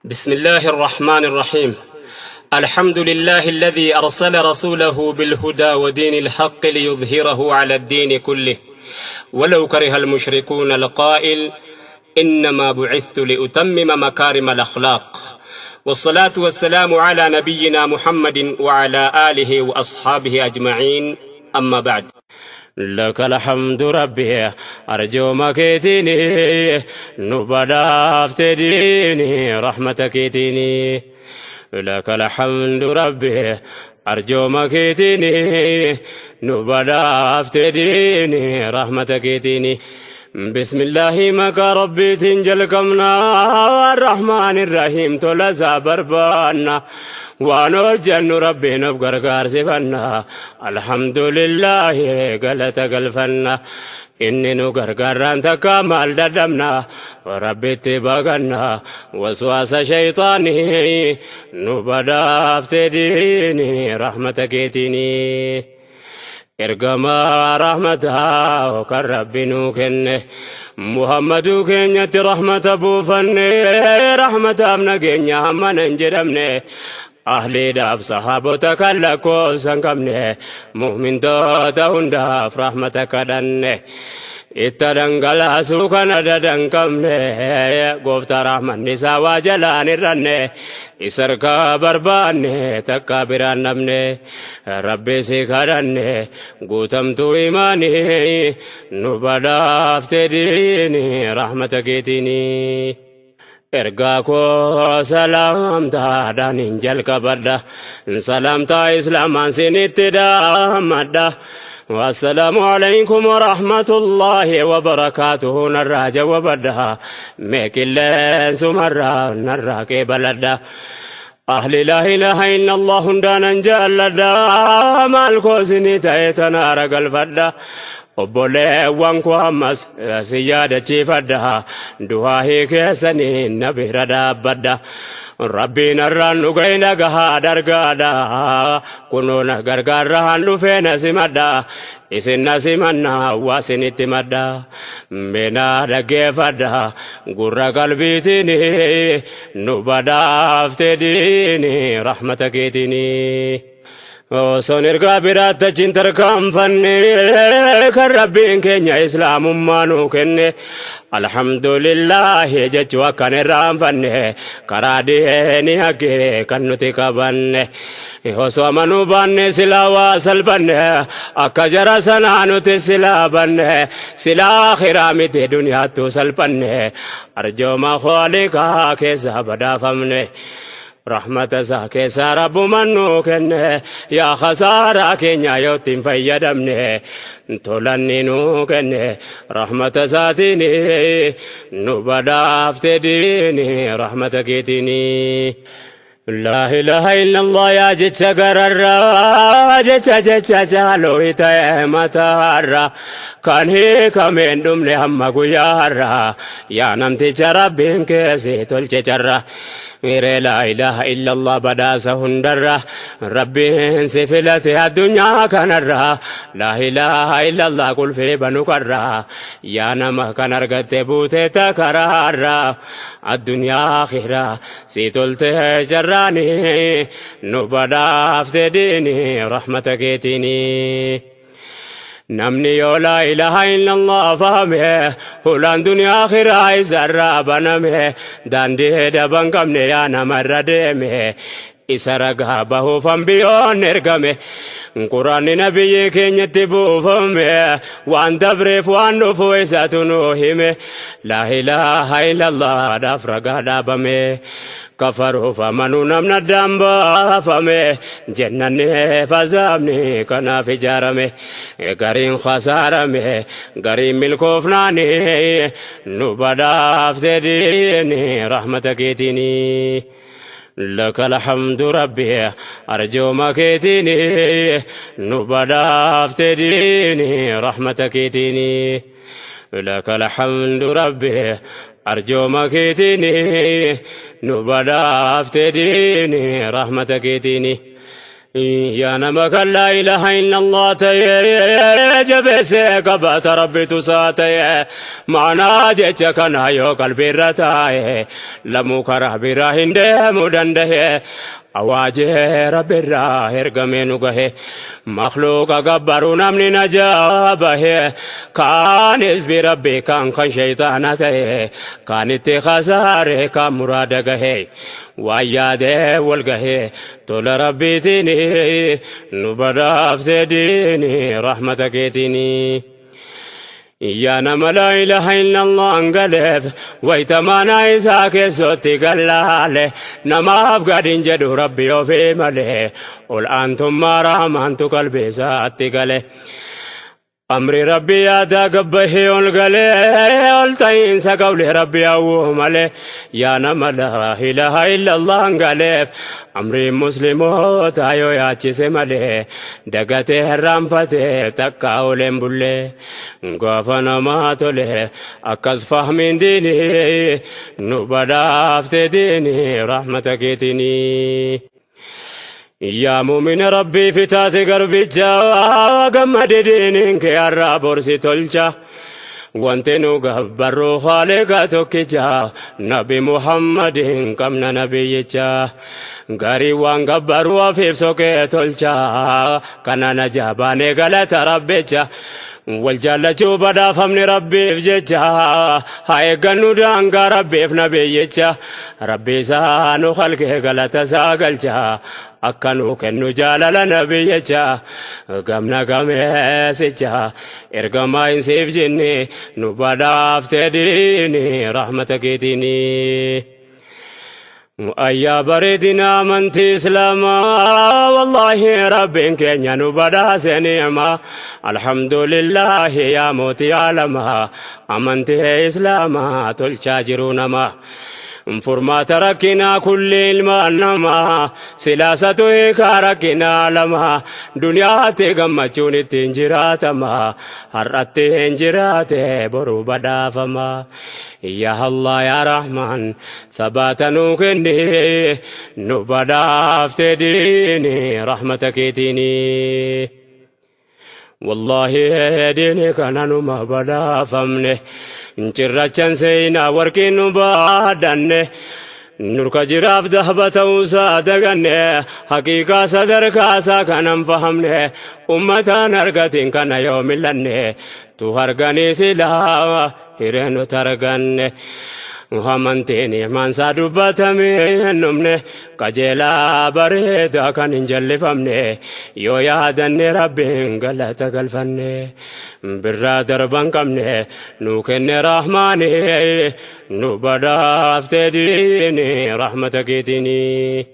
بسم الله الرحمن الرحيم. الحمد لله الذي أرسل رسوله بالهدى ودين الحق ليظهره على الدين كله ولو كره المشركون، القائل: إنما بعثت لأتمم مكارم الأخلاق. والصلاة والسلام على نبينا محمد وعلى آله وأصحابه أجمعين. أما بعد، لك الحمد ربي، arjooma keetiin nu badhaafte diini rahmata keetiin. لك الحمد ربي، arjooma keetiin nu badhaafte diini rahmata keetiin. بسم الله، maqaa rabbiitiin jalqabna. الرحمن الرحيم، tola isaa barbaanna. Waan hojjannu rabbiin of gargaarsifanna. الحمد لله، galata galfanna. Inni nu gargaarraan takka maal dadhabna? Rabbitti baqanna waswaasa shayxaanii. Nu badhaafte diini rahmata keetiini. Ergamaa rahmataa kan rabbi nuu kenne, Muhammaduu keenyatti rahmata buufanne. Rahmataaf nageenya hammana hin jedhamne, ahliidhaaf sahaabota kan lakkoofsa hin qabne, mu'mintoota hundaaf rahmata kadhanne. Itta dhangalaasuu kana dadan qabne, gooftaa rahmanni isaa waa jalaan irranne. Isa harkaa barbaanne, takka biraan dhabne. Rabbi si kadhanne, guutamtuu imaanii. Nu badhaafte diini rahmata keetiini. Ergaa koo salaamtaadhaan hin jalqabadha. Salaamtaa islaamaan sinitti dhaammadha. والسلام عليكم ورحمة الله وبركاته. نرى جوابدا ميكلين سمرا نرى كبلدا. أهل لا إله إلا الله hundaanan jaalladha. Maal koosinii ta'e tanaara galfadha. Obboleewwan koo, ammas si yaadachiifadha. Du'aa keessanii na bira dhaabbadha. Rabbiin har'aan dhugee nagahaa dargaadha. Kunoo na gargaarraan dhufee na simadha. Isin na simannaa waa isinitti madda. Meenaa dhaggeeffadha gurra qalbiitiin. Nu badhaafte diini rahmata keetiin. Osoon ergaa biraatti achiin tarkaanfanne, kan rabbiin keenya islaamummaa nuu kenne, alhamdulillaahi jechuu akkan irraanfanne. Karaa diinii haggee kan nuti qabanne, osoo amanuu baanne silaa waa salphanne. Akka jara sanaa nuti silaa banne, silaa akhiraa miti duniyaattuu salphanne. Arjooma khooliqaa keessa badhaafamne, rahmata isaa keessaa rabbuman nuu kenne. Yaa khasaaraa keenya yoo ittiin fayyadamne. Tolanni nuu kenne rahmata isaatiin. Nu badhaafte diini rahmata keetiin. لا إله إلا الله، yaa jecha gararraa, jecha jecha jaaloo ta'e mataarra, kan hiikameen dhumne hamma guyyaa har'a. Yaa namticha rabbiin keessi tolche carra miree, لا إله إلا الله badhaasa hundarra. Rabbiin si filate addunyaa kanarra, لا إله إلا الله qulfii banu karra. Yaa nama kan argatte buute takaraarra, addunyaa akhiraa si tolte jarraani. Nu badhaafte diini rahmata keetiini. Namni yoo لا إله إلا الله fahame, hulaan duniyaa akhiraa isarraa baname. Daandii daban qabne yaa namarra deeme, isa ragaa bahuuf ambiyoon ergame. Quraanni nabiyyi keenyatti buufame, waan dabreef waan dhufu isatu nu hime. لا إله إلا الله dhaaf ragaa dhaabame. Kafaruuf amanuu namna addaan baafame. Jennanni fazaabni kanaaf ijaarame. Gariin khasaarame, gariin milkoofnaani. Nu badhaafte diini rahmata keetiini. لك الحمد ربي، arjooma keetiin nu badhaafte diini rahmata keetiin. لك الحمد ربي، arjooma keetiin nu badhaafte diini rahmata keetiin. Yaa nama kan laa ilaaha illallah ta'ee jabeessee qabaata rabbitu isaa ta'e maanaa jecha kanaa yoo qalbiirra taa'e lamuu karaa biraa hin deemuu danda'e awaajee rabbirraa ergamee nu gahe makhluuqa gabbaruu namni najaa bahe kaan hizbi rabbii kaan kan shayxaana ta'e kaan itti khasaare kaan muraada gahe waan yaadee wal gahe tola rabbiitiin nu badhaaftee diini rahmata keetiin. Yaa nama laa ilaaha illallah galeef wayita maanaa isaa keessatti gallaale namaaf gadin jedhu rabbi ofii malee ol aantummaa rahmaantu qalbii isaatti gale. Amri rabbi yaadaa gabbahee ol galee ol ta'iinsa qawli rabbi hawwuu malee yaa nama laa ilaaha illallah galeef amriin musliimoota yoo yaachise malee dagatee herraanfatee takka oleen bullee gaafa namaa tole akkas fahmiin diinii nu badhaafte diinii rahmata keetinii. Yaa muumina rabbii fitaate garbicha gammade diiniin kee har'aa borsi tolcha. Wanti nu gabbarru haaliqa tokkicha nabi Muhammadin qabna nabiyyicha. Garii waan gabbaru ofiif soqee tolcha kana na jaabaanee galata rabbicha. Wal jaallachuu badhaafamni rabbiif jecha haa eeggannu daangaa rabbiif nabiyyicha. Rabbi isaa nu halkee galata isaa galcha akka nu kennu jaalala nabiyyicha gamna gameessicha ergamaa hin siif jinni nu badhaaftee diini rahmata keetiini. Ayyaa bareedina amantii islaamaa wallaahi rabbiin keenya nu badhaase ni'ma alhamdulillaahi yaa mootii aalamaa amantii islaamaa tolchaa jiru nama. Furmaata rakkinaa kulli ilmaan namaa silaasatu hiikaa rakkinaa lama duniyaatti gammachuun ittiin jiraatama har'atti hin jiraate boru badhaafama. Yaa Allah yaa Rahmaan sabaata nuu kenni nu badhaafte diini rahmata keetiini. Wallaahi diini kana numa badhaafamne cirrachan seenaa warqiin nu baadhanne nurka jiraaf dahba ta'uusaa daganne haqiiqaa sadarkaasaa kanan fahamne ummataan argatiin kana yoo millanne tu harganii silaa hiree nuti arganne. Amantiin imaansaa dubbatamee hin dhumne qajeelaa bareedaa kan hin jallifamne yoo yaadanne rabbiin galata galfanne birraa darban qabne nu kenne rahmaani nu badhaafte diini rahmata keetiini.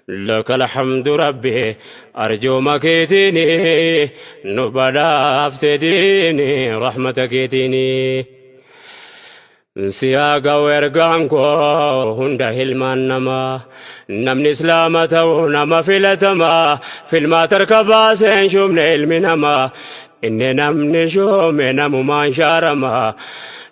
لك الحمد ربي أرجو مكيتني نبدا ديني رحمتك تيني Siyaa ergaan koo hunda ilmaan namaa namni islaama ta'u nama filatamaa filmaata harka baaseen shuumne ilmi namaa inni namni shuume namumaan shaaramaa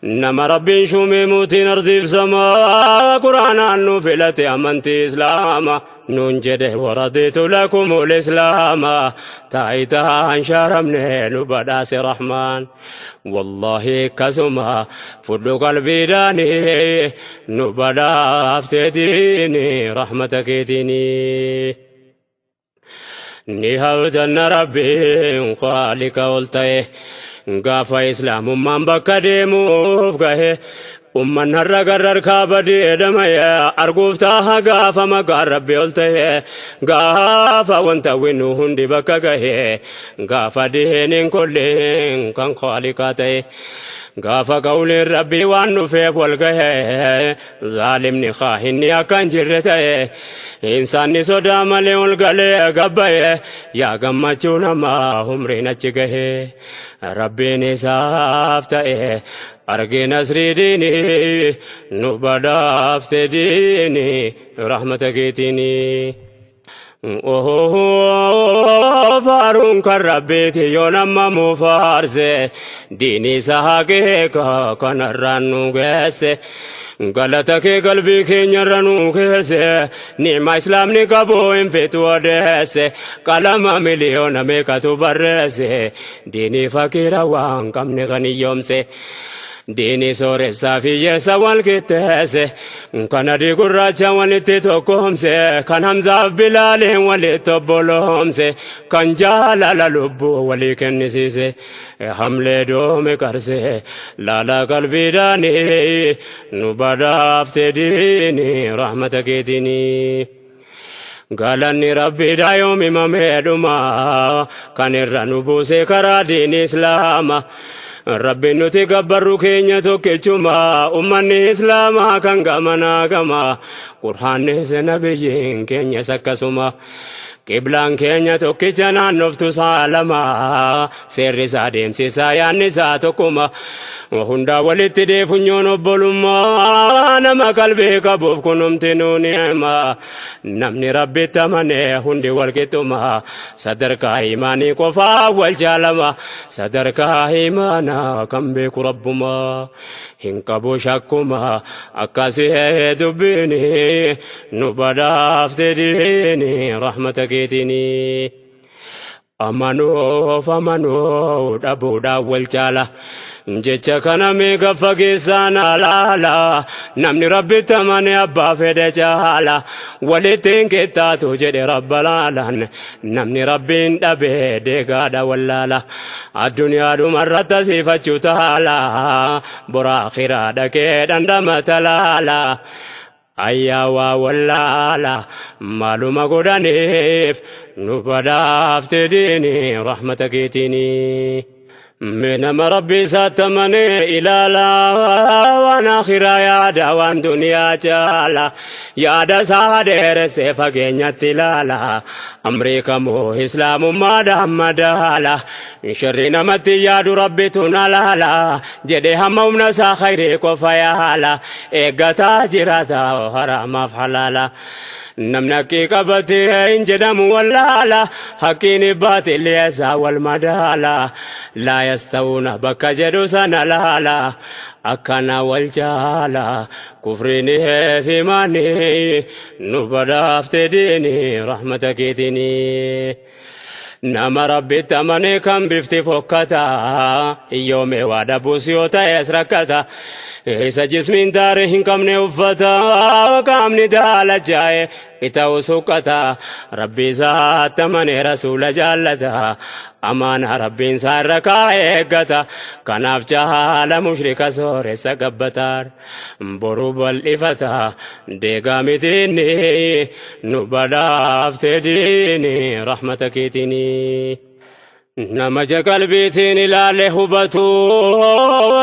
nama rabbiin shuume mootiin ardiif samaa quraanaan nu filate amantii islaamaa nuun jedhe waraditu lakumul islaama taayitaan shaaramne nu badhaase rahmaan wallaahi akkasuma fudhu qalbiidhaani nu badhaafte diini rahmata keetiini. Ni hawdanna rabbiin khaalika ol ta'e gaafa islaamummaan bakka deemuuf gahe umman har'a garrar kaabadee dhamaye arguuf taaha gaafa maqaan rabbi ol ta'e gaafa wanta winnu hundi bakka gahe gaafa diiniin kolleen kan khaaliqaa ta'e gaafa qawliin rabbii waan dhufeef wal gahe zaalimni kaahinni akka hin jirre ta'e insaanni sodaa malee ol galee gabbaye yaa gammachuu namaa umriin achi gahe rabbiin isaaf ta'e argee nasrii diinii nu badhaafte diinii rahmata keetiinii. Faaruun kan rabbiiti yoo nama mu faarse diinii isaa haqiiqa kanarraan nu geesse. Galata kee qalbii keenyarra nuu keesse, ni'ma islaamni qabu hin feetu odeesse, qalama miliyoona meeqatu barreesse, diinii fakiira waan qabne kan hiyyoomse. Diinii sooressaa fi hiyyeessa wal qixxeesse, kan adii gurraacha walitti tokkoomse, kan Hamzaaf Bilaaliin walitti obboloomse, kan jaalala lubbuu walii kennisiise. Hamlee doome qarse laala qalbiidhaani nu badhaafte diini rahmata keetiini. Galanni Rabbiidha yoom himamee dhuma, kan irra nu buuse karaa diini Islaama. Rabbiin nuti gabbarru keenya tokkichuma, ummanni Islaamaa kan gamanaa gama. Qur'aannis nabiyyiin keenyas akkasuma. Qiblaan keenya tokkicha naannoftu saalama, seerri isaa deemsi isaa yaadni isaa tokkuma. Hundaa walitti deefunyoon obbolummaa, nama qalbii qabuuf kunumti nuu ni'ima. Namni Rabbitti amane hundi walqixxuma, sadarkaa imaanii qofaa wal jaalama. Sadarkaa imaanaa kan beeku Rabbuma, hin qabu shakkuma. Akkasii dubbiini nu badhaafte diini rahmata keetiini. Amanuuf amanuu dhabuudhaan wal caala. Jecha kana meeqa fageessaan alaala. Namni Rabbitti amane abbaa fedhe caala. Walitti hin qixxaatu jedhe Rabba laalaan. Namni Rabbiin dhabe deegaadha wallaala. Addunyaadhuma irratti asiifachuu taala. Bora akhiraa dhaqee dhandhama talaala. Ayyaa waa wallaala maaluma godhaniif nu badhaafte diini rahmata keetiini. Mee nama Rabbi isaatti amanee ilaala, waan akhiraa yaada waan duniyaa caala, yaada isaa dheeressee fageenyatti ilaala, amrii kamuu islaamummaadhaan madaala, sharri namatti yaadu Rabbitu na laala jedhee hamma humna isaa khayrii qofa yaala, eeggataa jiraata haraamaaf halaala. Namni haqqii qabatee hin jedhamu wallaala, haqqiin baatilli isaa wal madaala, laa yastawuuna bakka jedhu sana laala, akkana wal jaala kufriin fi imaanni nu badhaafte diini rahmata keetiini. Nama Rabbitti amane kan bifti fokkata, hiyyoome waa dhabuus yoo ta'es rakkata, isa jismiin taare hin qabne uffata, qaamni daalachaa'e ita'u suqqata, Rabbi isaatti amane rasuula jaallata, amaana Rabbiin isaa irra kaa'e eeggata, kanaaf caala mushrika sooressa gabbataa boru bal'ifata deegaa mitiinni nu badhaafte diini rahmata keetiini. Nama ija qalbiitiin ilaale hubatu,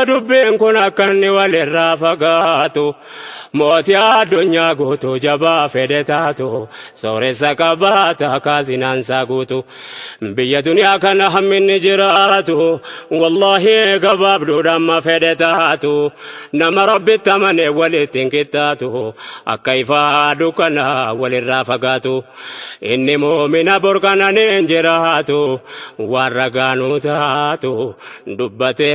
dubbiin kun akka inni walirraa fagaatu, mootii addunyaa guutuu jabaa fedhe taatu, sooressa qabaata kaazinaansaa guutu, biyya duniyaa kana hamminni jiraatu, wallaahi gabaabduudha amma fedhe taatu, nama Rabbitti amane walitti hin qixxaatu, akka ifaa dukkana walirraa fagaatu. Inni muumina borkananiin jiraatu, waan ragaanuu taatu dubbate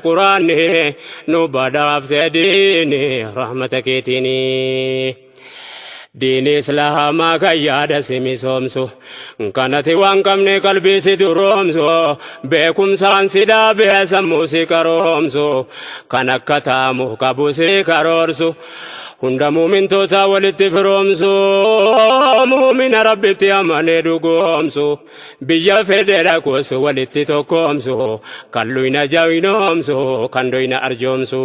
Quraanni, nu badhaafte diini rahmata keetiini. Diini Islaamaa kan yaada si misoomsu, kanati waan qabne qalbii si duroomsu, beekumsaan si dhaabee sammuu si qaroomsu, kan akka taamu qabu si karoorsu, hunda muumintoota walitti firoomsu, muumina Rabbitti amanee dhugoomsu, biyya fedhe dhaqus walitti tokkoomsu, kan luyna jawinoomsu, kan doyna arjoomsu,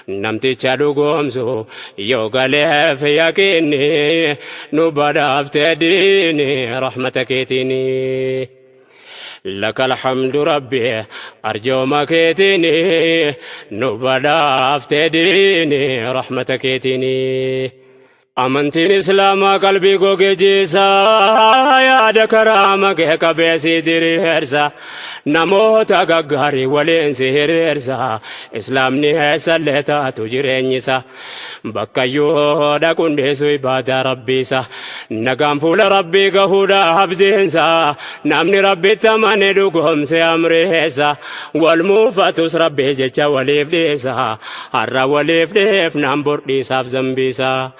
namticha dhugoomsu yoo galeef yaqiinni, nu badhaafte diini rahmata keetiini. Laka alhamdu Rabbi, arjooma keetiini nu badhaafte diini rahmata keetiini. Amantiin Islaamaa qalbii gogee jiisa, yaada karaa makee qabeesii diriirsa. Namoota gaggaarii waliin si hiriirsa. Islaamni eessallee taatu jireenyisa. Bakkayyuu dhaquun dhiisu ibaadaa rabbiisa. Nagaan fuula rabbii gahuudha abdiinsa. Namni rabbitti amane dhugoomse amriisa. Wal muufatus rabbii jecha waliif dhiisa. Har'a waliif dhiifnaan bor dhiisaaf zambiisa.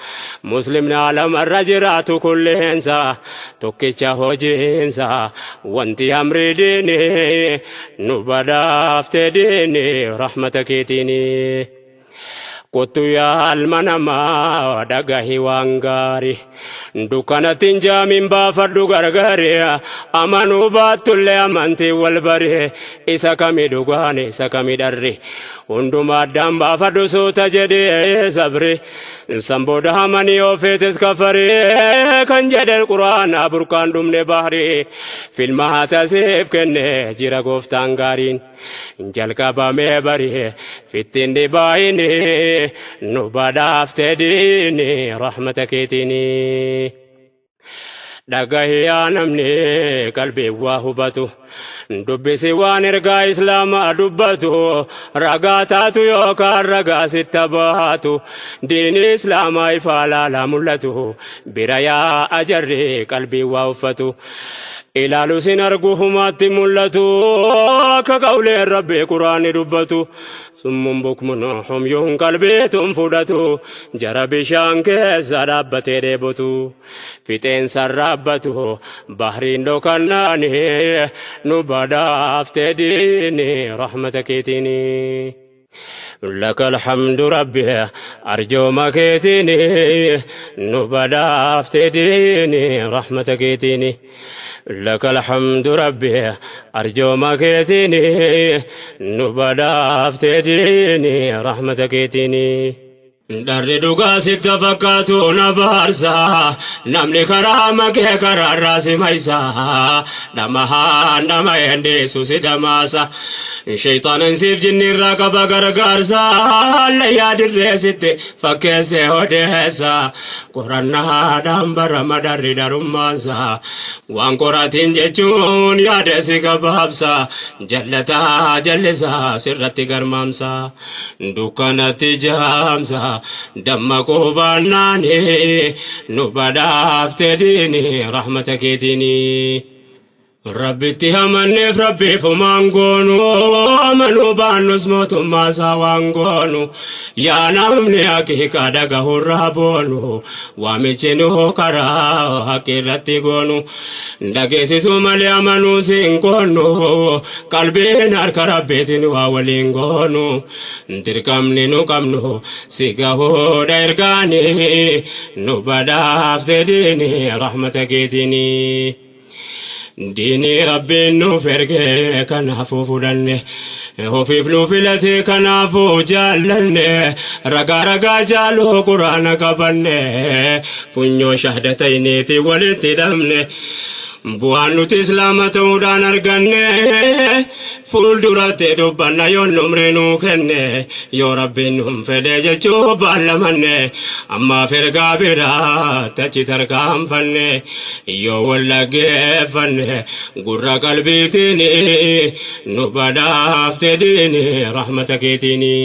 Muslimni alamarra jiraatu kulleensa. Tokkicha hojiinsa. Wanti amrii diini nu badhaafte diini rahmata keetiini. Kottu yaa ilma namaa dhagahi waan gaarii. Dukkanatti hin jaamin baafadhu gargaari. Amanuu baattullee amantii wal bari. Isa kami dhugaan isa kami dharri. Hundumaa addaan baafadhu suuta jedhee sabri. San booda amanii ofeetis kafarii. Kan jedhe quraana burqaan dhumne bahri. Filmaata siif kenne jira gooftaan gaariin. Jalqabamee bari fittiin dhibaayini nu badhaafte diini rahmata keetiini. Dhagahi yaa namni qalbii waa hubatu dubbisi waan ergaa islaamaa dubbatu ragaa taatu yookaan ragaa sitta baatu diini islaamaa ifaa laalaa mul'atu bira yaa ajarri qalbii waa uffatu. Ilaalu sin argu humaatti mul'atu akka qawleen rabbii quraanni dubbatu summun bukmun humyuun qalbiituun fudhatu jara bishaan keessa dhaabbatee dheebotu fixeensa raabbatu bahriin dhokannaani nu badhaafte diini rahmata keetiini. لك الحمد ربي أرجو ما كيتيني نبدا ديني رحمتك كيتيني لك الحمد ربي أرجو ما كيتيني نبدا ديني رحمتك كيتيني. Dharri dhugaa sitti fakkaatu na baarsa. Namni karaa makee karaarraa si maysa. Dhamahaan dhama endeessu si dhamaasa. Shayxaanan siif jinnirraa qaba gargaarsa. Layyaa dirree sitti fakkeessee odeessa. Qorannaadhaan barama dharri dharummaansa. Waan qoratiin jechuun yaada si gabaabsa. Jallataa jallisaa sirratti garmaamsa. Dukkanatti jaamsa. Dammaquu baannaani nu badhaafte diini rahmata keetiini. Rabbitti amanneef rabbiif humaan goonu amanuu baannus mootummaa isaa waan goonu yaa namni haqiiqaa dhagahurraa boonu waamichi nu karaa haqi irratti goonu dhageessisuu malee amanuu siin goonu qalbiin harka rabbiitiin waa waliin goonu dirqamni nu qabnu si gahuudha ergaani nu badhaafte diini rahmata keetiini. Diinii rabbiin nuuf erge kanaafuu fudhanne ofiif nu filate kanaafuu jaallanne ragaa ragaa jaaluu quraana qabanne funyoo shahdatayniiti walitti hidhamne bu'aan nuti islaama ta'uudhaan arganne fuulduratti dubbanna yoon umrii nuu kenne yoo rabbiin nuun fedhe jechuu baallamanne ammaaf ergaa biraatti achi tarkaanfanne yoo wal dhaggeeffanne gurra qalbiitiin nu badhaafte diini rahmata keetiini.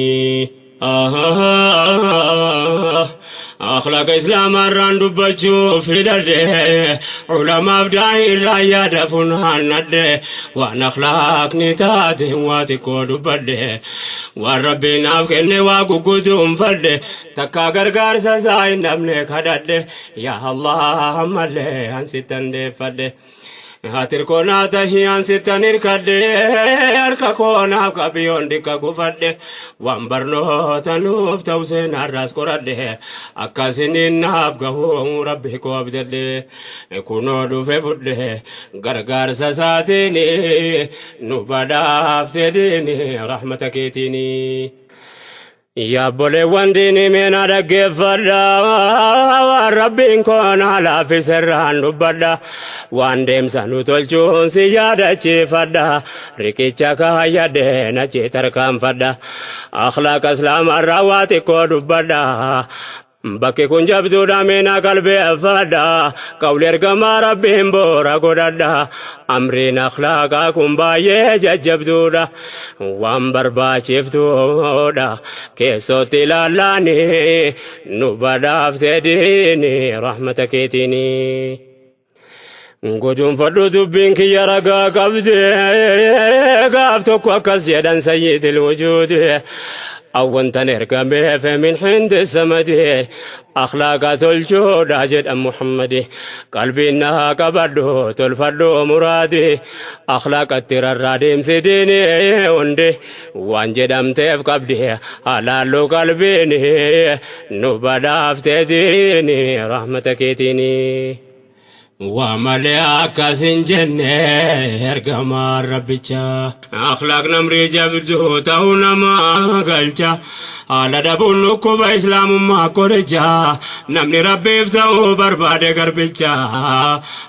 Akhlaaqa islaamaa irraan dubbachuu filadhe ulamaaf daa'ii irraa yaada funaannadhe waan akhlaaqni taate waa xiqqoo dubbadhe waan rabbiin naaf kenne waa gugguduunfadhe takkaa gargaarsa isaa hin dhabne kadhadhe yaa Allah ammallee an sittan deeffadhe. Hatir koo naa tahii an sittan hirkadhe harka koo naaf qabiyoon dikka kufadhe waan barnoota nuuf ta'u seenaarraas qoradhe akkasiniin naaf gahu rabbi koo abdadhe kunoo dhufe fudhe gargaarsa isaatiin nu badhaafte diini rahmata keetiini. Yaabboleewwan diinii meena dhaggeeffadha waan rabbiin koo naa laaffise irraan dubbadha waan deemsa nu tolchuun si yaadachiifadha riqicha kaayyadhe nachi tarkaanfadha akhlaaqa islaamarraa waa xiqqoo dubbadha. Bakki kun jabduudha meena qalbeeffadha. Qawli ergamaa Rabbiin boora godhadha. Amriin akhlaaqaa kun baay'ee jajjabduudha. Waan barbaachiftuudha. Keessootti ilaallaani nu badhaaftee diini rahmata keetiini. Guduunfadhu dubbiin kiyya ragaa qabdi. Gaaf tokko akkas jedhan sayyidil wujuudi. Awwantan ergameef min hindi samadi. Akhlaaqa tolchuudha jedhan Muhammadi. Qalbiin naa qabadhu tolfadhu muraadi. Akhlaaqatti rarraa deemsi diini hundi. Waan jedhamteef qabdi halaallu qalbiini. Nu badhaaftee diini rahmata keetiini. Waa malee akkas hin jenne ergamaan rabbichaa. Akhlaaq namrii jabduu ta'uu nama galcha. Haala dhabuun dhukkuba islaamummaa qoricha. Namni rabbiif ta'uu barbaade garbicha.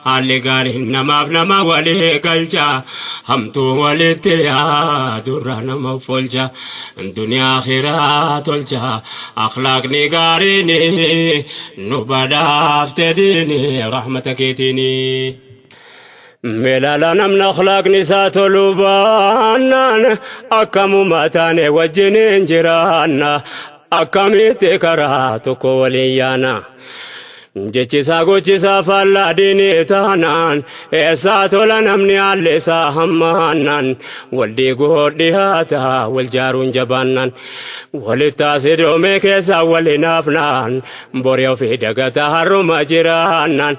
Haalli gaariin namaaf nama walii galcha. Hamtuu walitti yaadurra nama folcha. Duniyaa akhiraa tolcha. Akhlaaqni gaariin nu badhaafte diini rahmata keetiini. Meelaala namni akhlaaqni isaa toluu baannaan akkamuma taane wajjin hin jiraanna akkamitti karaa tokko waliin yaana. Jechisaa gochisaa faallaa diinii taanaan eessaa tola namni haalli isaa hammaannaan wal diiguu dhiyaata wal jaaruun jabaannaan walitti asidoomee keessaa wal hinaafnaan borii ofii dagata har'uma jiraannaan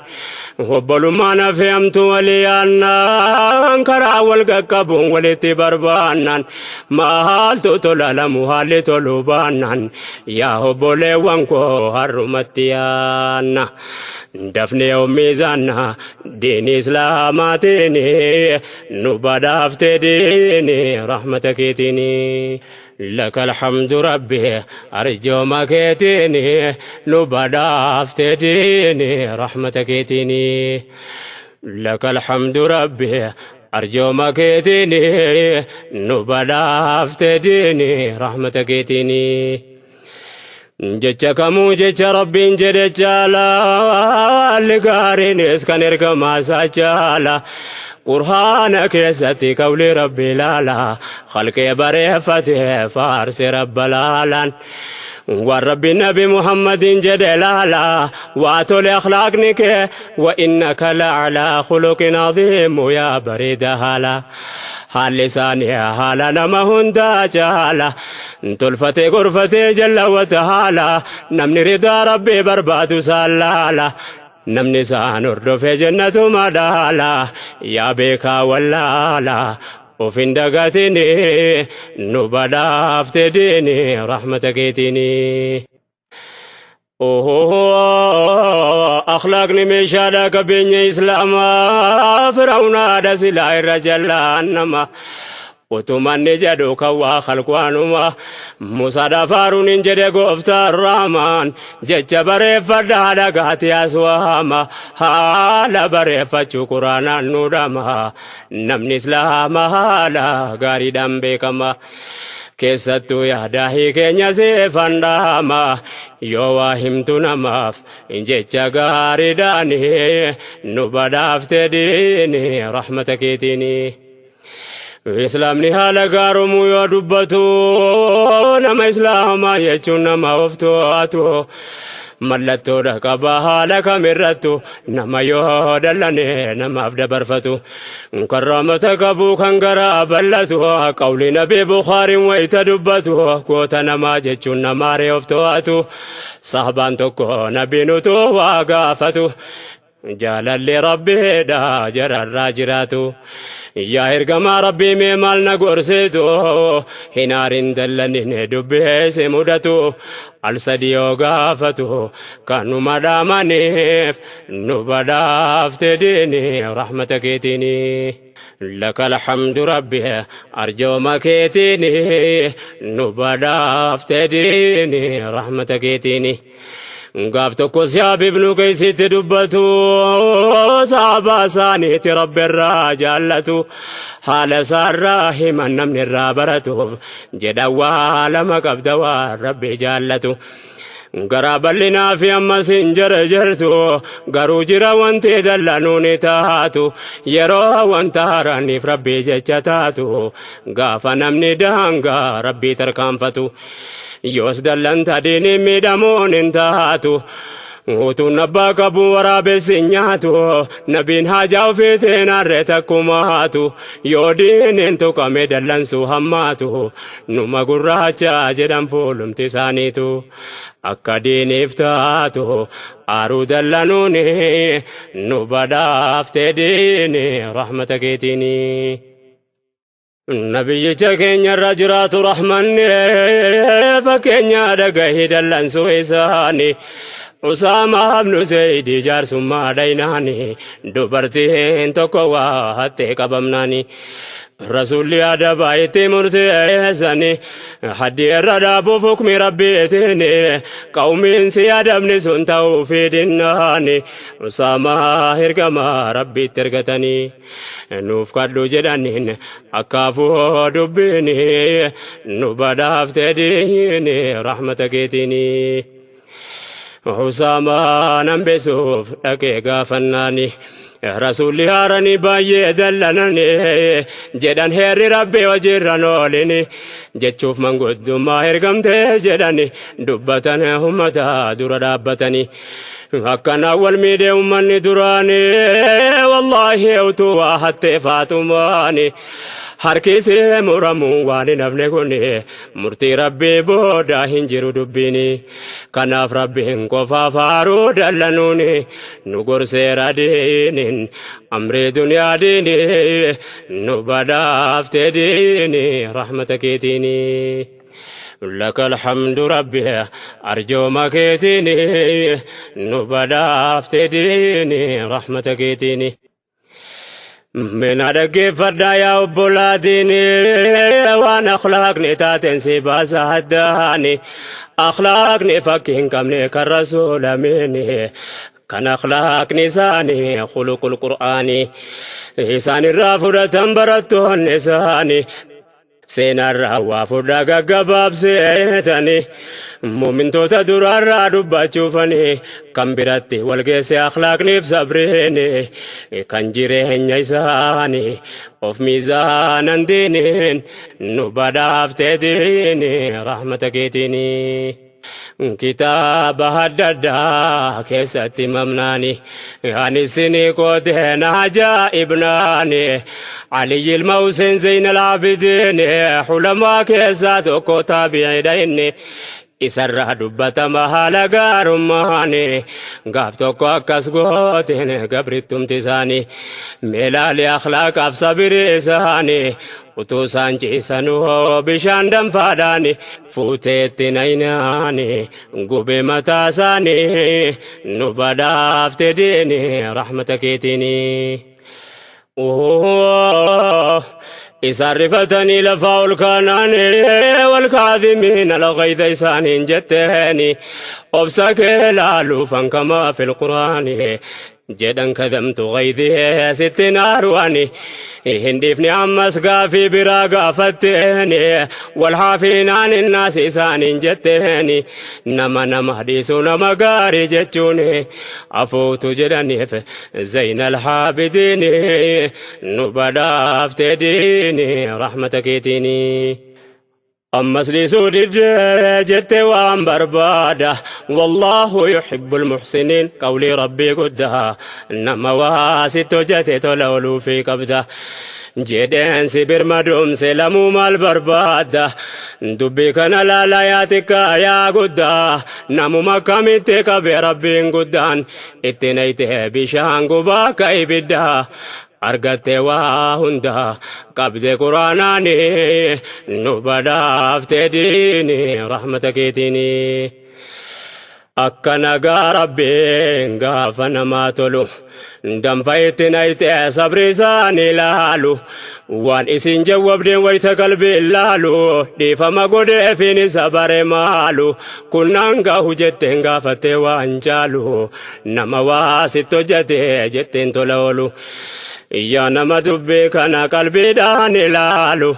obbolummaan hafeemtu walii yaannaan karaa wal qaqqabuun walitti barbaannaan maaltu tola lamu haalli toluu baannaan yaa obboleewwan koo har'umatti yaanna dafnee miizaanna diini islaamaatiin nu badhaafte diini rahmata keetiin. لك الحمد ربي أرجو ما كيتيني نبدا ديني رحمتك كيتيني. لك الحمد ربي أرجو ما كيتيني نبدا ديني رحمتك كيتيني. Jecha kamuu jecha Rabbiin jedhe caala haalli gaariinis kan ergamaa isaa caala. Qur'aana keessatti qawli Rabbi ilaala khalqee bareeffate faarse Rabba laalaan. Waan Rabbi Nabi Muhammadin jedhe laala waa tole akhlaaqni kee wa innaka la'alaa khuluqin aziimu yaa bareeda haala. Haalli isaanii haala nama hundaa caala. Tolfatee gorfatee jallawwata haala namni ridaa Rabbii barbaadu isaan laala. Namni isaan hordofe jannatuma dhaala yaa beekaa wallaala. Of hin dagatini nu badhaafte diini rahmata keetiini. Akhlaaqni meeshaadha qabeenya islaamaa firawnaadha silaa irra jallaan nama. Utumanni jedhu kan waa khalqwaanuma Musaadhaaf Haaruun jedhe gooftaan Raamaan jecha bareeffadhaa dhagaati aswaama haala bareeffachuu quraanaan nu dhama namni islaama haala gaariidhaan beekama. Keessattuu yaadaahii keenya seefan dhaama yoo waa himtu namaaf jecha gaariidhaan nu badhaafte diini rahmata keetiini. Islaamni haala gaaromuu yoo dubbatu nama islaamaa jechuun nama of to'atu mallattoodha qaba haala kamirrattu nama yoo dallane namaaf dabarfatu kan rahmata qabu kan garaa bal'atu qawli Nabii Bukhaariin wayita dubbatu goota namaa jechuun namaaree of to'atu sahabaan tokko nabiin utuu waa gaafatu. Jaalalli Rabbiidha jararraa jiraatu. Yaa ergamaa Rabbii mee maal na gorsitu hin aarin dallanin dubbeesse mudatu al sadi yoo gaafatu kanuma dhaamaniif nu badhaafte diini rahmata keetiini. لك الحمد ربي أرجو مكيتيني نبدا ديني رحمتك كيتيني. Gaaf tokko Siyaab ibnu Qeesitti dubbatu saabaa isaaniitti Rabbi irraa jaallatu haala isaarraa himan namni irraa baratuuf jedha waa lama qabda waan Rabbi jaallatu. Garaa bal'inaa fi ammas hin jarjartu, garuu jira wanti dallanuun taatu, yeroo wanta haaraaniif Rabbii jecha taatu, gaafa namni daangaa Rabbii tarkaanfatu, yoos dallanta diiniin miidhamuun hin taatu. Utuun abbaa qabu waraabessi hin nyaatu, nabiin haajaa ofiitiin harree takkumaatu, yoo diiniin tuqame dallansuu hammaatu, numa gurraacha jedhan fuulumti isaaniitu. Akka diiniif taatu aaruu dallanuuni, nu badhaaftee diini rahmata keetiini. Nabiyyicha keenyarra jiraatu rahmanni, fakkeenya dhagahi dallansuu isaani. Usaamaa ibnu Zaydi jaarsummaa dhaynaani, dubartiin tokko waa hattee qabamnaani. Rasuulli adabaa itti murteessani, haddi irra dhaabuuf hukmi Rabbiitiin, qawmiin si adabni sun ta'uu fi dinnaani. Usaamaa ergamaa Rabbiitti ergatanii, nuuf kadhu jedhaniin, akkaafuu dubbiini nu badhaaftee diini rahmata keetiini. Usaamaa nan beesuuf dhaqee gaafannaani, Rasuulli haaranii baay'ee dallananii jedhan, heerri Rabbii hojiirra oolini jechuuf manguddummaa ergamtee jedhani dubbatan ummata dura dhaabbatanii. Akkana wal miidhee ummanni duraanii, wallaahi utuu waa hattee Faaxumaani harkisee muramuun waan hin hafne, kuni murtii Rabbii booda hin jiru dubbiini. Kanaaf Rabbiin qofaaf haaruu dallanuuni nu gorseera diinin, amrii duniyaa diini nu badhaaftee diini rahmata keetiini. لك الحمد ربي، أرجو كيتيني نبدا ديني رحمتك كيتيني. من dhaggeeffadhaa yaa obbolaatiin, waan akhlaaqni taateen si baasa haddaani, akhlaaqni fakkii hin qabne kan rasuulamiini, kan akhlaaqni isaanii khuluqul Qur'aanii isaan irraa fudhatan barattoonni isaanii. Seenarraa waa fudhaa gaggabaabseetani, muumintoota duraarraa dubbachuufani kan biratti walgeesse akhlaaqniif sabriini, kan jireenya isaanii of miizaanan diiniin nu badhaaftee diini rahmata keetiini. Kitaaba adda addaa keessatti mamnaani, ani isinii qoodeen ajaa'ibnaani, Aliyyi ilma Hussein Zeyn al-Abidin, hulamaa keessaa tokko, taabi'iidha inni, isarraa dubbatama haala gaarummaani. Gaaf tokko akkas gooteen gabrittumti isaanii, meelaalee akhlaaqaaf sabirii isaanii, utuu isaan ciisanuu bishaan danfaadhaani fuuteetti naynaani gube mataa isaanii, nu badhaafte diini rahmata keetiini. Isaan rifatanii lafaa ol kaanaani, والكاظمين الغيظ isaaniin jetteeni, obsa kee laaluufan كما في القرآن jedhan, كظمت غيظي sitti naaruani hin dhiifne. Ammas gaafii biraa gaafatteeni, والعافين عن الناس isaaniin jetteeni, nama nama dhiisu nama gaarii jechuun, afuutu jedhaniif Zayna alxaabidiini nu badhaaftee diini rahmata keetiini. Ammas dhiisuu diddee jette waan barbaada, والله يحب المحسنين qawlii Rabbii guddaa, nama waa sitti hojjete tola ooluufii qabda jedheen, si birmadumse lamuu maal barbaadda? Dubbii kana laala yaa xiqqaa yaa guddaa, namuma akkamitti qabe Rabbiin guddaan, itti nayte bishaan gubaa akka ibiddaa, argatte waa hunda qabde Quraanaani, nu badhaafte diini rahmata keetiini. Akka nagaa Rabbiin gaafa namaa tolu, danfa itti nayte sabri isaanii laalu, waan isin jawwabdeen wayta qalbii laalu, dhiifama godheefin isa bare maalu, kunnaan gahu jetteen gaafattee waan caalu, nama waa sitti hojjete jetteen tola oolu. Yaa nama dubbii kana qalbiidhaan ilaalu,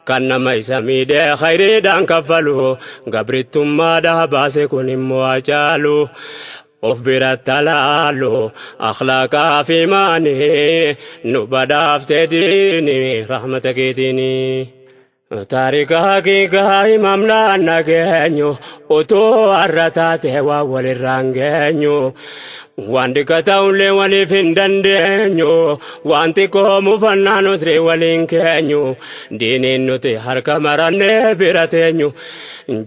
kan nama isa miidhee khayriidhaan kaffalu, gabrittummaadhaa baase kun immoo hacaalu. Of biratti alaalu akhlaaqaa fi imaanii, nu badhaaftee diini rahmata keetiini. Taarika haqiiqaa himamnaan nageenyu, utuu har'a taate waa walirraan geenyu. Waan dhiqa ta'ullee waliif hin dandeenyu, waan xiqqoo mufannaan usrii waliin keenyu. Diiniin nuti harka marannee bira teenyu,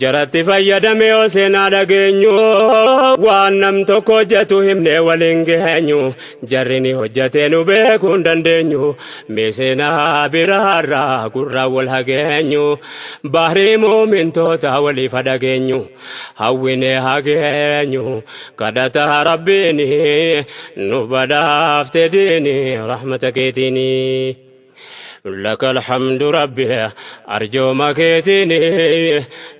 jaratti fayyadame yoo seenaa dhageenyu. Waan nam tokko hojjetu himnee waliin geenyu, jarri ni hojjetee nu beekuu hin dandeenyu. Mee seenaa biraarraa gurraa wal hageenyu, bahrii muumintoota waliif dhageenyu, hawwinee hageenyu. Kadhata rabbiini nu badhaafte diini rahmata keetiini. لك الحمد ربي، أرجو مكيتني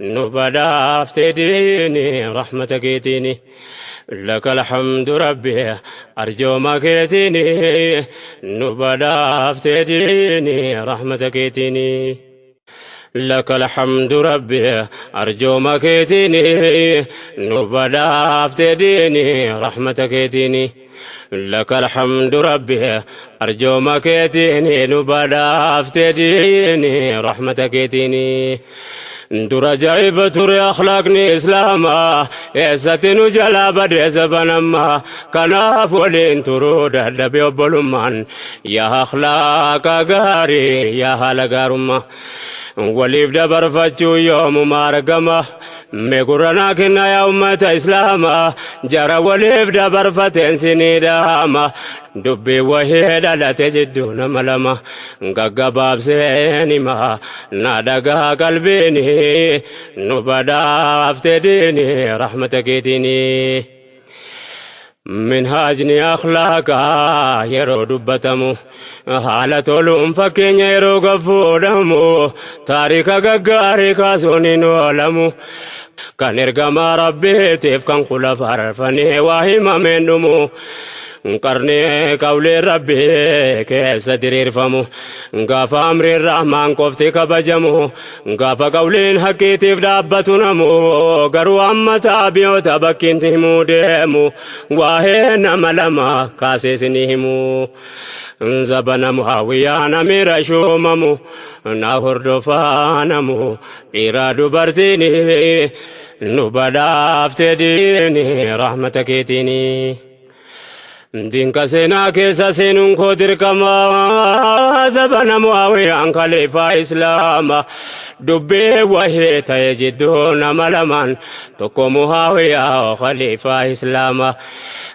نبدا ديني رحمتك ديني. لك الحمد ربي، أرجو مكيتني نبدا ديني رحمتك ديني. لك الحمد ربي، أرجو مكيتني نبدا ديني رحمتك ديني. لك الحمد ربي، أرجو مكيتني نبدا ديني رحمتك ديني. Dura ajaa'iba ture akhlaaqni islaamaa, eessatti nu jalaa badee zabanammaa? Kanaaf waliin turuu dadhabe obbolummaan. Yaa akhlaaqa gaarii, yaa haala gaarummaa, waliif dabarfachuu yoomuma argama? Mee gurranaa kenna yaa ummata islaamaa, jara waliif dabarfateen sinii dhaama. Dubbii wahii dhalate jidduu nama lama gaggabaabseen hima, na dhagaa qalbiini, nu badhaafte diini rahmata keetiini. Minhaajni akhlaaqaa yeroo dubbatamu, haala toluun fakkeenya yeroo gafuudhamu, taarika gaggaarii kaasuun hin oolamu. Kan ergamaa rabbiitiif kan kula farfanii waa himameen dhumu. Qarnee qawlee rabbii keessa diriirfamu, gaafa amriin rahmaan qofti kabajamu, gaafa qawleen haqqiitiif dhaabbatu namu. Garuu amma taabiyoota bakkiin himuu deemu, waa'ee nama lama kaasee ni himu. Zabana Muhaawiyaan amiira shuumamu, na hordofaa namu dhiiraa dubartiin, nu badhaafte diini rahmata keetiini. Dinka seenaa keessa seenuun koo dirqama. Zabana Muawiyaan khaliifaa islaama, dubbii wahii ta'e jidduu nama lamaan, tokko Muawiyaa khaliifaa islaama,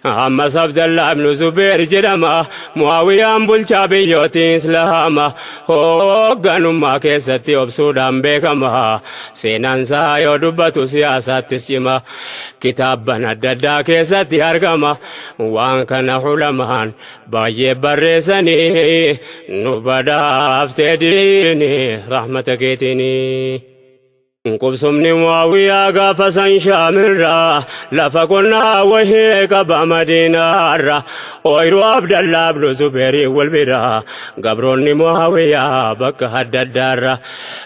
ammas Abdallah ibnu Zubeer jedhama. Muawiyaan bulchaa biyyootii islaama, hoogganummaa keessatti obsuudhaan beekama. Seenaan isaa yoo dubbatu siyaasaattis cima, kitaabban adda addaa keessatti argama. Waan kana ulamaan baay'ee barreessanii, nu badhaaftee diini rahmata keetiini. Qubsumni Muawiyaa gaafa san Shaamirraa, lafa qonnaa wahii qaba Madiinaarra, ooyiruu Abdallaa ibnu Zubeerii wal bira. Gabroonni Muawiyaa bakka adda addaarra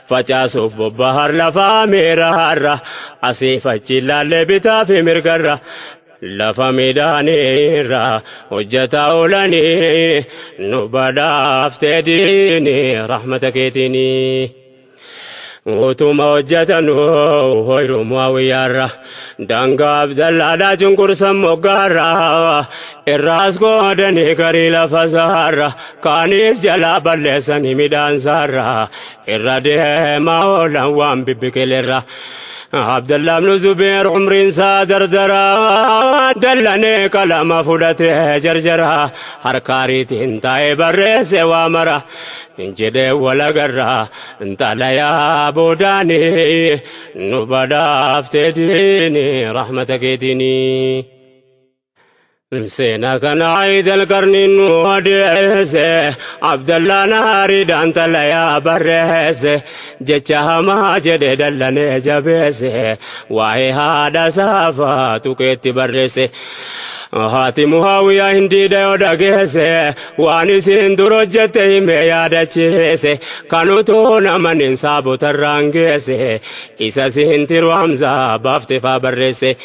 facaasuuf bobbahar lafa miiraarra, asiif achi ilaallee bitaa fi mirgarra lafa midhaaniirra hojjetaa oolanii, nu badhaaftee diini rahmata keetiini. Utuma hojjetanu ooyiruu Muawiyyaarra, daangaa Abdallaadhaa cunqursan moggaarra, irraas qoodanii garii lafa saarra, kaanis jalaa balleessanii midhaan saarra irra deemaa oolan waan bibbiqilerra. Abdallah ibn Zubeer umriin isaa dardara, dallanee qalama fudhatee jarjara, harkaariitiin taa'ee barreesse waa mara jedhee walagarra xalayaa boodaanii, nu badhaaftee diini rahmata keetiini. Seenaa kana Aayidal qarniin nu odeesse, Abdallaan aariidhaan xalayaa barreesse, jecha hamaa jedhe dallanee jabeesse, waa'ee haadha saafaa tuqeetti barreesse. Haati Muhaawiyaa hindiida yoo dhageesse, waan isiin dur hojjette himee yaadachiise. Kan utuu namanin saabotarraan geesse, isa siin tiru Hamzaa baafte faa barreesse.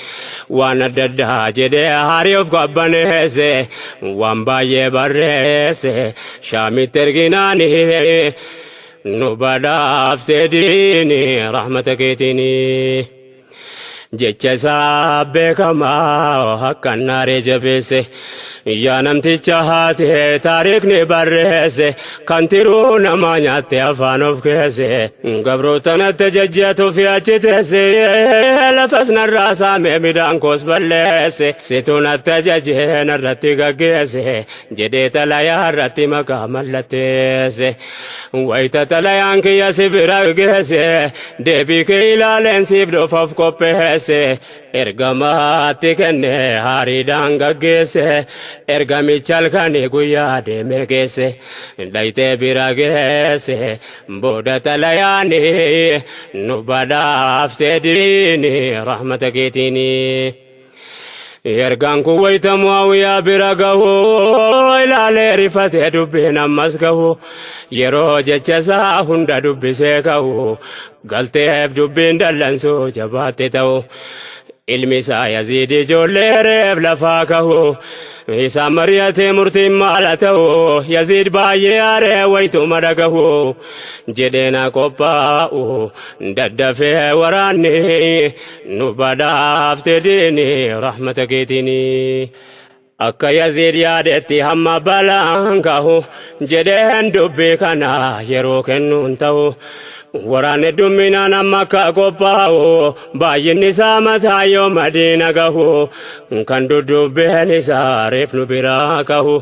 Waan adda addaa jedhee haarii of qabbaneesse, waan baay'ee barreesse. Shaamitti erginaani nu badhaafte diini rahmata keetiini. Jecha isaa beekamaa akkan naaree jabeesse, yaa namticha haate taariikni barreesse, kan tiruu namaa nyaatte afaan of keesse, gabroota natti jajjatu fi achi teesse, lafas narraa saamee midhaan koos balleesse, situ natti ajajee narratti gaggeesse jedhee xalayaa irratti maqaa mallatteesse. Wayita xalayaan kiyya si bira geesse, deebii kee ilaaleen siif dhufuuf qopheesse. Ergamaatti kenne haariidhaan gaggeesse, ergamicha halkanii guyyaa deemee geesse, dhayitee bira geesse. Booda xalayaani nu badhaaftee diini rahmata keetiini. Ergaan kun wayita Mu'aawiyaa bira gahu, ilaalee rifatee dubbiin ammas gahu, yeroo jecha isaa hunda dubbisee ka'u, galteef dubbiin dallansuu jabaatte ta'u. Ilmi isaa Yaziid ijoollee reef lafaa kahu, isaan mari'atee murtiin maala ta'u, Yaziid baay'ee aaree wayituma dhagahu, jedheena qophaa'u daddafee waraanni nu badhaafte diini rahmata keetiini. Akka Yaziid yaadetti hamma balaan gahu jedheen dubbii kana yeroo kennuun ta'u. Waraanni hedduminaan amma akka qophaa'u, baay'inni isaa mataa yoo Madiina gahu, kan duddubbeen isaa reef nu biraa kahu.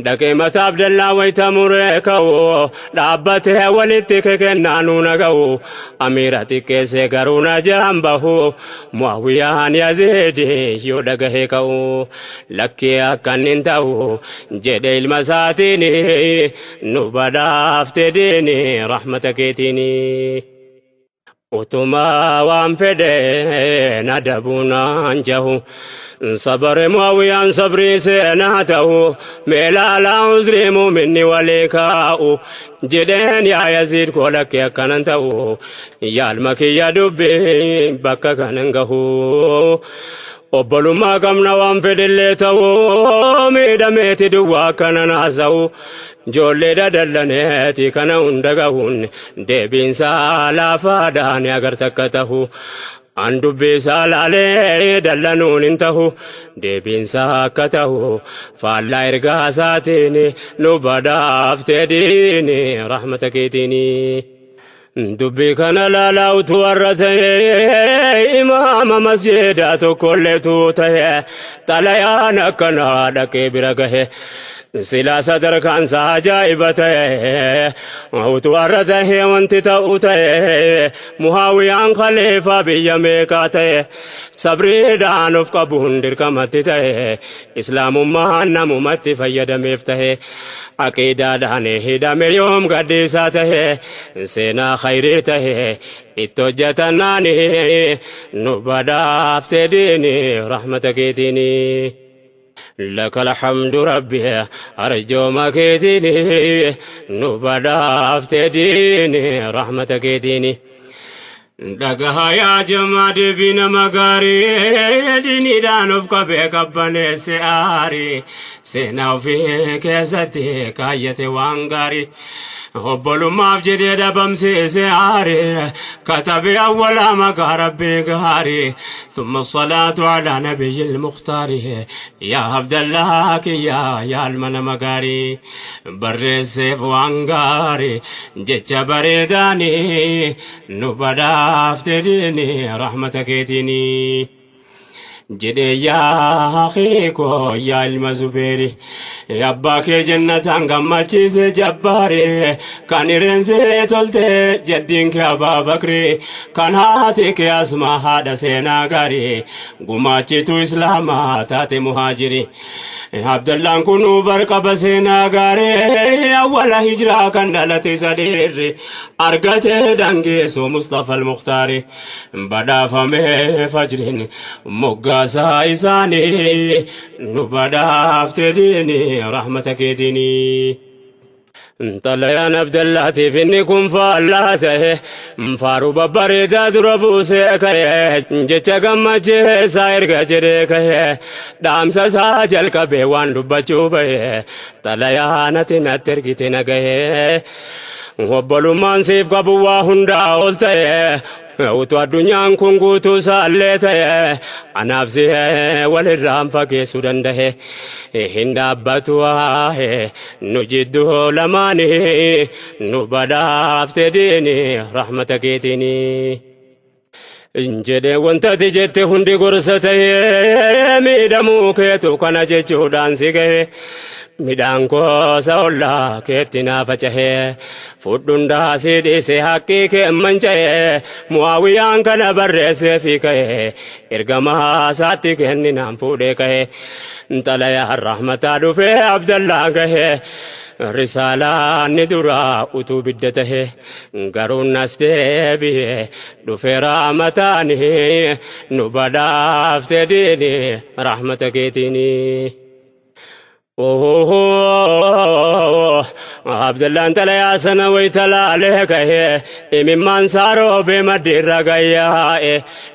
Dhaqee mataa Abdallaa wayita muree ka'u, dhaabbatee walitti kekennaa nuuna ga'u. Amiira xiqqeessee garuu na jaan bahu, Muawiyaan Yaziid yoo dhagahee ka'u. Lakkee akkan hin ta'u jedhe ilma isaatiin, nu badhaafte diini rahmata keetiin. Utuma waan fedhe na dabuunaan jahu, sabare Muawiyaan sabrii seenaa ta'u, meelaalaa uzrii muuminni walii kaa'u jedheen, yaa Yaziid koo lakkee akkanan ta'u, yaalma kiyya dubbii bakka kanan gahu. Obbolummaa qabna waan fedhellee ta'u, miidhameeti duwwaa akkanan haasa'u, ijoollee dadallaneeti kana hunda gahuun deebiinsaa laafaadhaan agarta akka ta'u. An dubbisaa laalee dallanuun hin ta'u, deebiinsaa akka ta'u faallaa ergaa isaatiin nu badhaaftee diini rahmata keetiini. Dubbii kana laalaa utuu warra ta'e, imaama masjiidaa tokkolleetu ta'e, xalayaan akkanaa dhaqee bira gahe, silaa sadarkaan isaa ajaa'iba ta'e. Utuu warra ta'e wanti ta'u ta'e, Muhaawiyaan khaliifaa biyya meeqaa ta'e, sabriidhaan of qabuun dirqamatti ta'e, islaamummaan namumatti fayyadameef ta'e, aqiidaadhaan hidhame yoom gadhiisaa ta'e, seenaa khayrii ta'e itti hojjetannaani nu badhaafte diini rahmata keetiini. لك الحمد ربي أرجو keetiini nu badhaafte diini rahmata keetiini. Dhagaha yaa jamaa deebii nama gaarii, diiniidhaan of qabee qabbaneesse aarii, seenaa ofii keessatti kaayyate waan gaarii, obbolummaaf jedhee dhabamsiise aarii, katabe awwalaa maqaa rabbii gaarii, ثم الصلاة على نبي المختار. يا عبد الله كيا يا المنا مغاري barreesseef waan gaarii, jecha bareedaanii nu badhaafte diini rahmata keetiini. Jedhee yaa akhiikoo yaa ilma Zubeeri, abbaa kee jannataan gammachiise jabbaari, kan hireensee tolte jaddiin kee Abaa Bakri, kan haati kee Asmaa haadha seenaa gaarii, gumaachitu islaamaa taate muhaajiri. Abdallaan kun barqaba seenaa gaarii, awwala hijiraa kan dhalate isa dhiirri argate dhangeessu Mustafa al-Mukhtaari, badhaafame fajriin moggaa. Moggaasaa isaanii nu badhaafte diini rahmata keetiini. Xalayaan Abdallaatiif inni kun faallaa ta'e, faaruu babbareedaa dura buusee ka'e, jecha gammachiisaa erga jedhee ka'e, dhaamsa isaa jalqabee waan dubbachuu ba'e, xalayaan ati natti ergite na ga'e. Obbolummaan siif qabu waa hundaa ol ta'e, utuu addunyaan kun guutuu isaallee ta'e, anaaf si walirraan fageessuu danda'e. Hin dhaabbatu waa'ee nu jidduu lamaanii, nu badhaafte diini rahmata keetiini. Jedhee wanta ati jette hundi gorsa ta'ee, miidhamuu keetu kana jechuudhaan si gahe. Midhaan goosa ollaa keetti naa facahee, fudhundaa si dhiise haqqii kee manca'ee, Mu'aawiyaan kana barreessee fi ka'e, ergamaa isaatti kenninaan fuudhee ka'e. Xalayaa rahmataa dhufee Abdallaa gahe, risaalaan ni duraa utuu bidda tahe, garuu nas deebi'e dhufee rahmataani, nu badhaafte diini rahmata keetiini. Abdallaan xalayaa sana wayita laalee ka'e, imimmaan isaa roobee maddiirra gayyaa'e,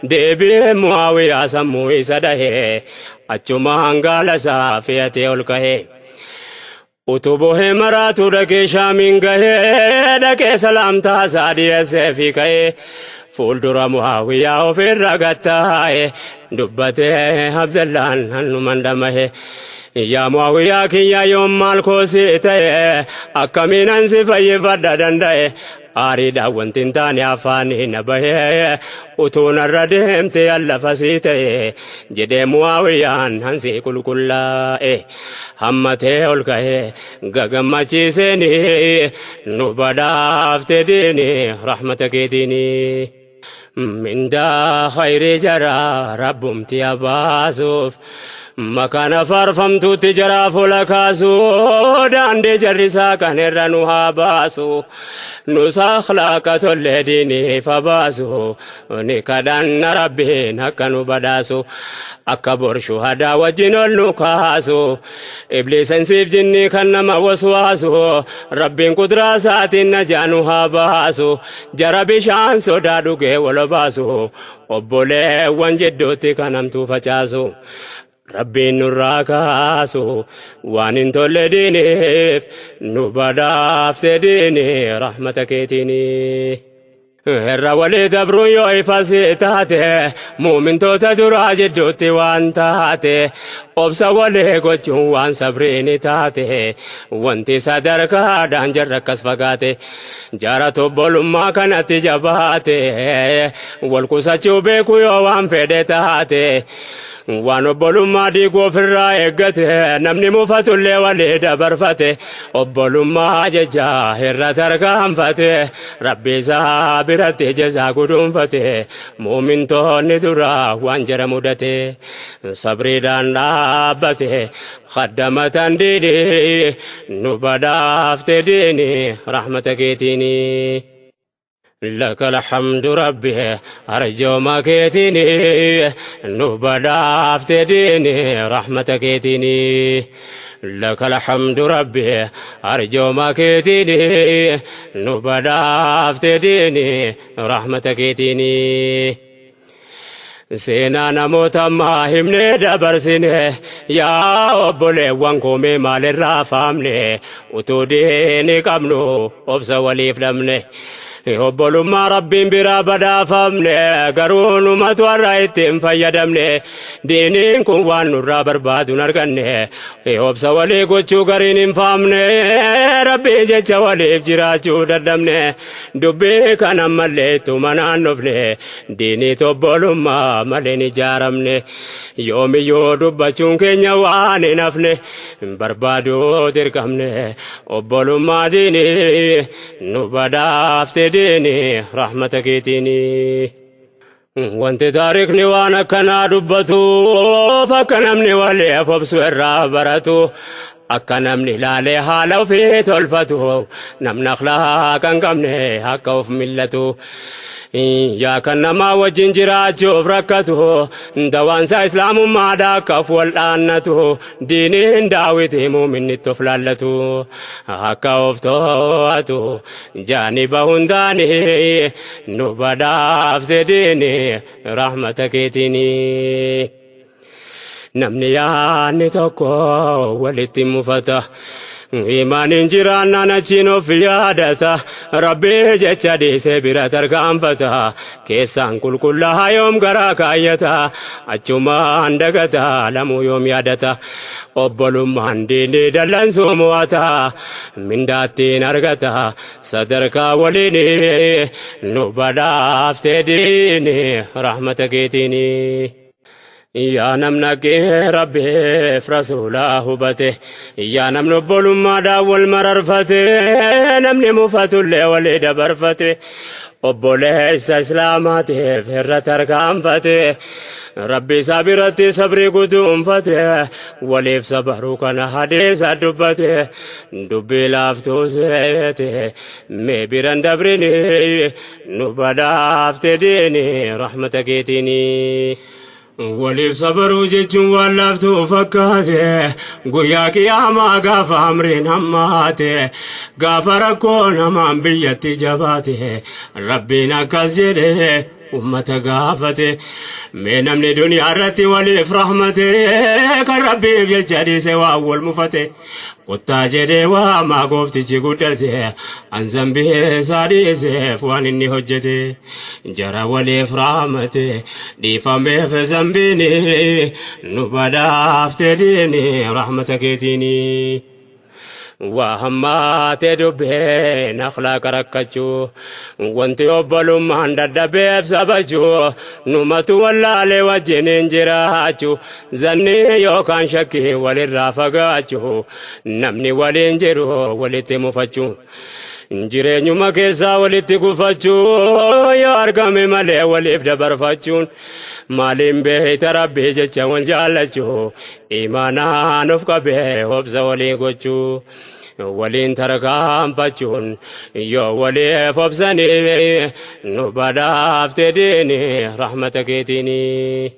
deebi'ee Mu'aawiyaa sammuu isa dhahe, achumaan gaala isaa fe'atee ol ka'e. Utuu bohee maraatu dhaqee Shaamiin gahee, dhaqee salaamtaa isaa dhiyeessee fi ka'ee, fuuldura Mu'aawiyaa ofirra gattaa'e, dubbatee Abdallaan hannuman dhamahe. Yaa Mu'aawiyaa kiyya, yoom maal koosii ta'e, akkamiin ansi fayyifadha danda'e? Aariidhaan wanti hin taane afaanii na bahee, utuu narra deemte allafasii ta'e, jedhee Mu'aawiyaan hansii qulqullaa'e. Hammatee ol ka'ee gagammachiiseeni, nu badhaafte diini rahmata keetiini. Mindaa khayrii jaraa rabbumti abaasuuf, makaana faarfamtuutti jaraa fuula kaasu, daandii jarrisaa kan irra nu haa baasu, nus akhlaaqa tollee diiniif baasu, ni kadhanna Rabbiin akka nu badhaasu, akka bor shuhadaa wajjin ol nu kaasu, ibliisan siif jinnii kan nama waswaasu, Rabbiin qudraa isaatiin najaa nu haa baasu, jara bishaan sodaa dhugee wal baasu, obboleewwan jidduutti kan hamtuu facaasu Rabbiin nurraa kaasu, waan hin tolle diiniif nu badhaafte diini rahmata keetiini. Irra walii dabruun yoo ifas taate, muumintoota duraa jidduutti waan taate, obsa walii gochuun waan sabriini taate, wanti sadarkaadhaan jarra akkas fagaate, jara obbolummaa kanatti jabaate, wal qusachuu beeku yoo waan fedhe taate, waan obbolummaa diiguu ofirraa eeggate, namni mufatullee walii dabarfate, obbolummaa jecha irra tarkaanfate, Rabbi isaa biratti jazaa guduunfate, muumintoonni duraa waan jara mudate sabriidhaan dhaabbate, khaddamatan diini, nu badhaafte diini rahmata keetiini. لك الحمد ربي أرجو ما كيتني، نبدا ديني رحمتك كيتني. لك الحمد ربي أرجو ما كيتني، نبدا ديني رحمتك كيتني. Seenaa namoota ammaa himnee dabarsine, yaa obboleewwan koomee, maalirraa faamne? Utuu diini qabnu obsa waliif dhabne, obbolummaa Rabbiin biraa badhaafamne, garuu numatu har'a ittiin fayyadamne. Diiniin kun waan nurraa barbaadu hin arganne, obsa walii gochuu gariin hin faamne, Rabbii jecha waliif jiraachuu dadhabne, dubbii kana ammallee ittuma naannofne, diinii obbolummaa malee hin ijaaramne. Yoomiyyuu dubbachuun keenya waan hin hafne, barbaaduu dirqamne obbolummaa diinii, nu badhaafte diinii rahmata keetiinii. Wanti taarikni waan akkanaa dubbatuuf akka namni waliif obsu irraa baratu. Akka namni laalee haala ofii tolfatu, namni akhlaaqa hin qabne akka of millatu. Yaa kan namaa wajjin jiraachuuf rakkatu, dawaansaa islaamummaadha akka of wal'aannatu, diiniin daawiti muuminni itti of laallatu, akka of to'atu jaaniba hundaani nu badhaafte diini rahmata keetiini. Namni yaadni tokko walitti mufata. Imaaniin jiraannaan achiin of yaadata. Rabbii jecha dhiisee bira tarkaanfata. Keessaan qulqullaa'aa yoom garaa kaayyata. Achumaan dagata lamuu yoom yaadata. Obbolummaan diinni dallansuu mo'ata. Mindaattiin argata. Sadarkaa waliin nu badhaaftee diini rahmata keetiini. Yaa namna kee Rabbiif rasuulaa hubate, yaa namni obbolummaadhaan wal mararfate, namni mufatullee walii dabarfate, obboleessa islaamaatiif irra tarkaanfate, Rabbi isaa biratti sabrii guduunfate, waliif sabaruu kana hadiisa dubbate, dubbii laaftuu seete, mee biran dabrini, nu badhaafte diini rahmata keetiini. Waliif sabaruu jechuun waan laaftuu fakkaate, guyyaa qiyaamaa gaafa amriin hammaate, gaafa rakkoo namaan biyyatti jabaate, Rabbiin akkas jedhe ummata gaafate. Mee namni duniyaa irratti waliif rahmate, kan Rabbiif jecha dhiise waan wal mufate, kottaa jedhee waamaa gooftichi guddate, an zambii isaa dhiiseef waan inni hojjete, jara waliif rahmate dhiifameef zambiini, nu badhaafte diini rahmata keetiini. Waa hammaate dubbeen akhlaaqa rakkachuu, wanti obbolummaan dadhabeef sabachuu, numatu wallaalee wajjiniin jiraachuu, zannii yookaan shakkii walirraa fagaachuu, namni waliin jiru walitti mufachuu, jireenyuma keessaa walitti gufachuu, yoo argame malee waliif dabarfachuun, maaliin beeyta Rabbii jecha wal jaallachuu, imaanaan of qabee obsa walii gochuu, waliin tarkaanfachuun yoo waliif obsanii, nu badhaafte diini rahmata keetiini.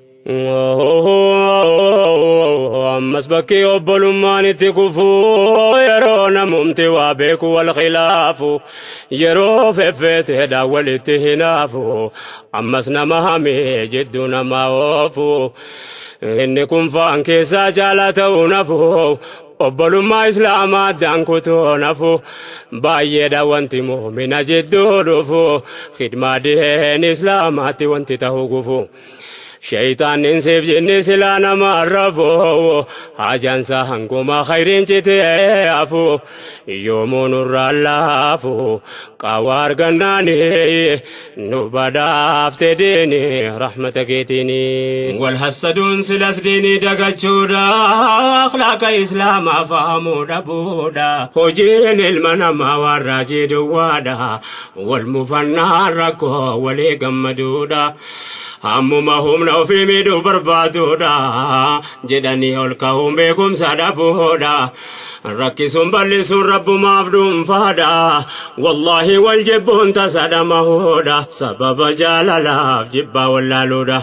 Ammas bakki obbolummaan itti kufu, yeroo namumti waa beeku wal khilaafu, yeroo feffeeteedha walitti hinaafu, ammas nama hamee jidduu nama oofu, inni kun faan keessaa caalaa ta'uu nafu, obbolummaa islaamaa addaan kutuu nafu, baay'eedha wanti muumina jidduu dhufu, khidmaa diin islaamaatti wanti ta'uu gufu. Shayxaannin siif jinni silaa nama arrafu, haajaansa hanguma khayriin citee hafu, yoomuu nurraa laafu, qaawwa argannaani nu badhaafte diini rahmata keetiini. Wal hassaduun silas diinii dagachuudha, akhlaaqa islaamaa fahamuu dhabuudha, hojiin ilma namaa waan raajii duwwaadha, wal mufannaan rakkoo walii gammaduudha. Hammuma humna ofii miidhuu barbaaduudha, jedhanii ol ka'uun beekumsa dhabuudha. Rakkisuun bal'isuun rabbumaaf dhuunfaadha. Wallaahi wal jibbuun tasa dhamahuudha. Sababa jaalalaaf jibbaa wallaaluudha.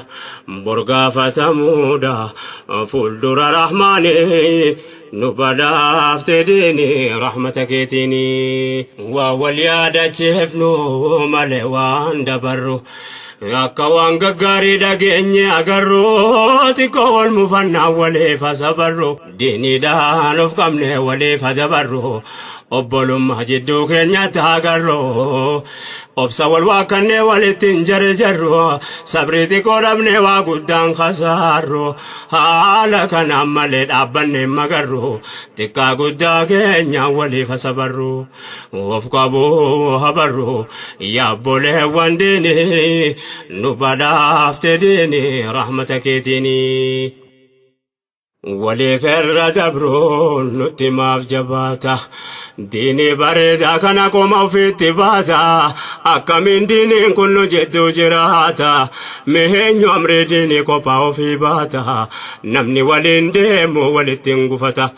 Borgaafatamuudha. Fuuldura rahmaanii nu badhaafte diini rahmata keetiini. Waa wal yaadachiifnu malee waan dabarru. Akka waan gaggaarii dhageenye agarru, xiqqoo wal mufannaa waliif asabarru, diiniidhaan of qabne waliif adabarru, obbolummaa jidduu keenyatti agarru, obsa wal waakkannee walitti hin jarjarru, sabrii xiqqoo dhabne waa guddaan kasaarru, haala kanaan malee dhaabbanne magarru, xiqqaa guddaa keenya waliif asabarru, of qabuu habarru, yaabboleewwan diini nu badhaafte diini rahmata keetiini. Waliif irra dabruun nutti maaf jabaata? Diinii bareedaa kana qoma ofiitti baata. Akkamiin diiniin kun nu jidduu jiraata? Miheenyu amrii diinii kophaa ofii baata? Namni waliin deemu walitti hin gufata.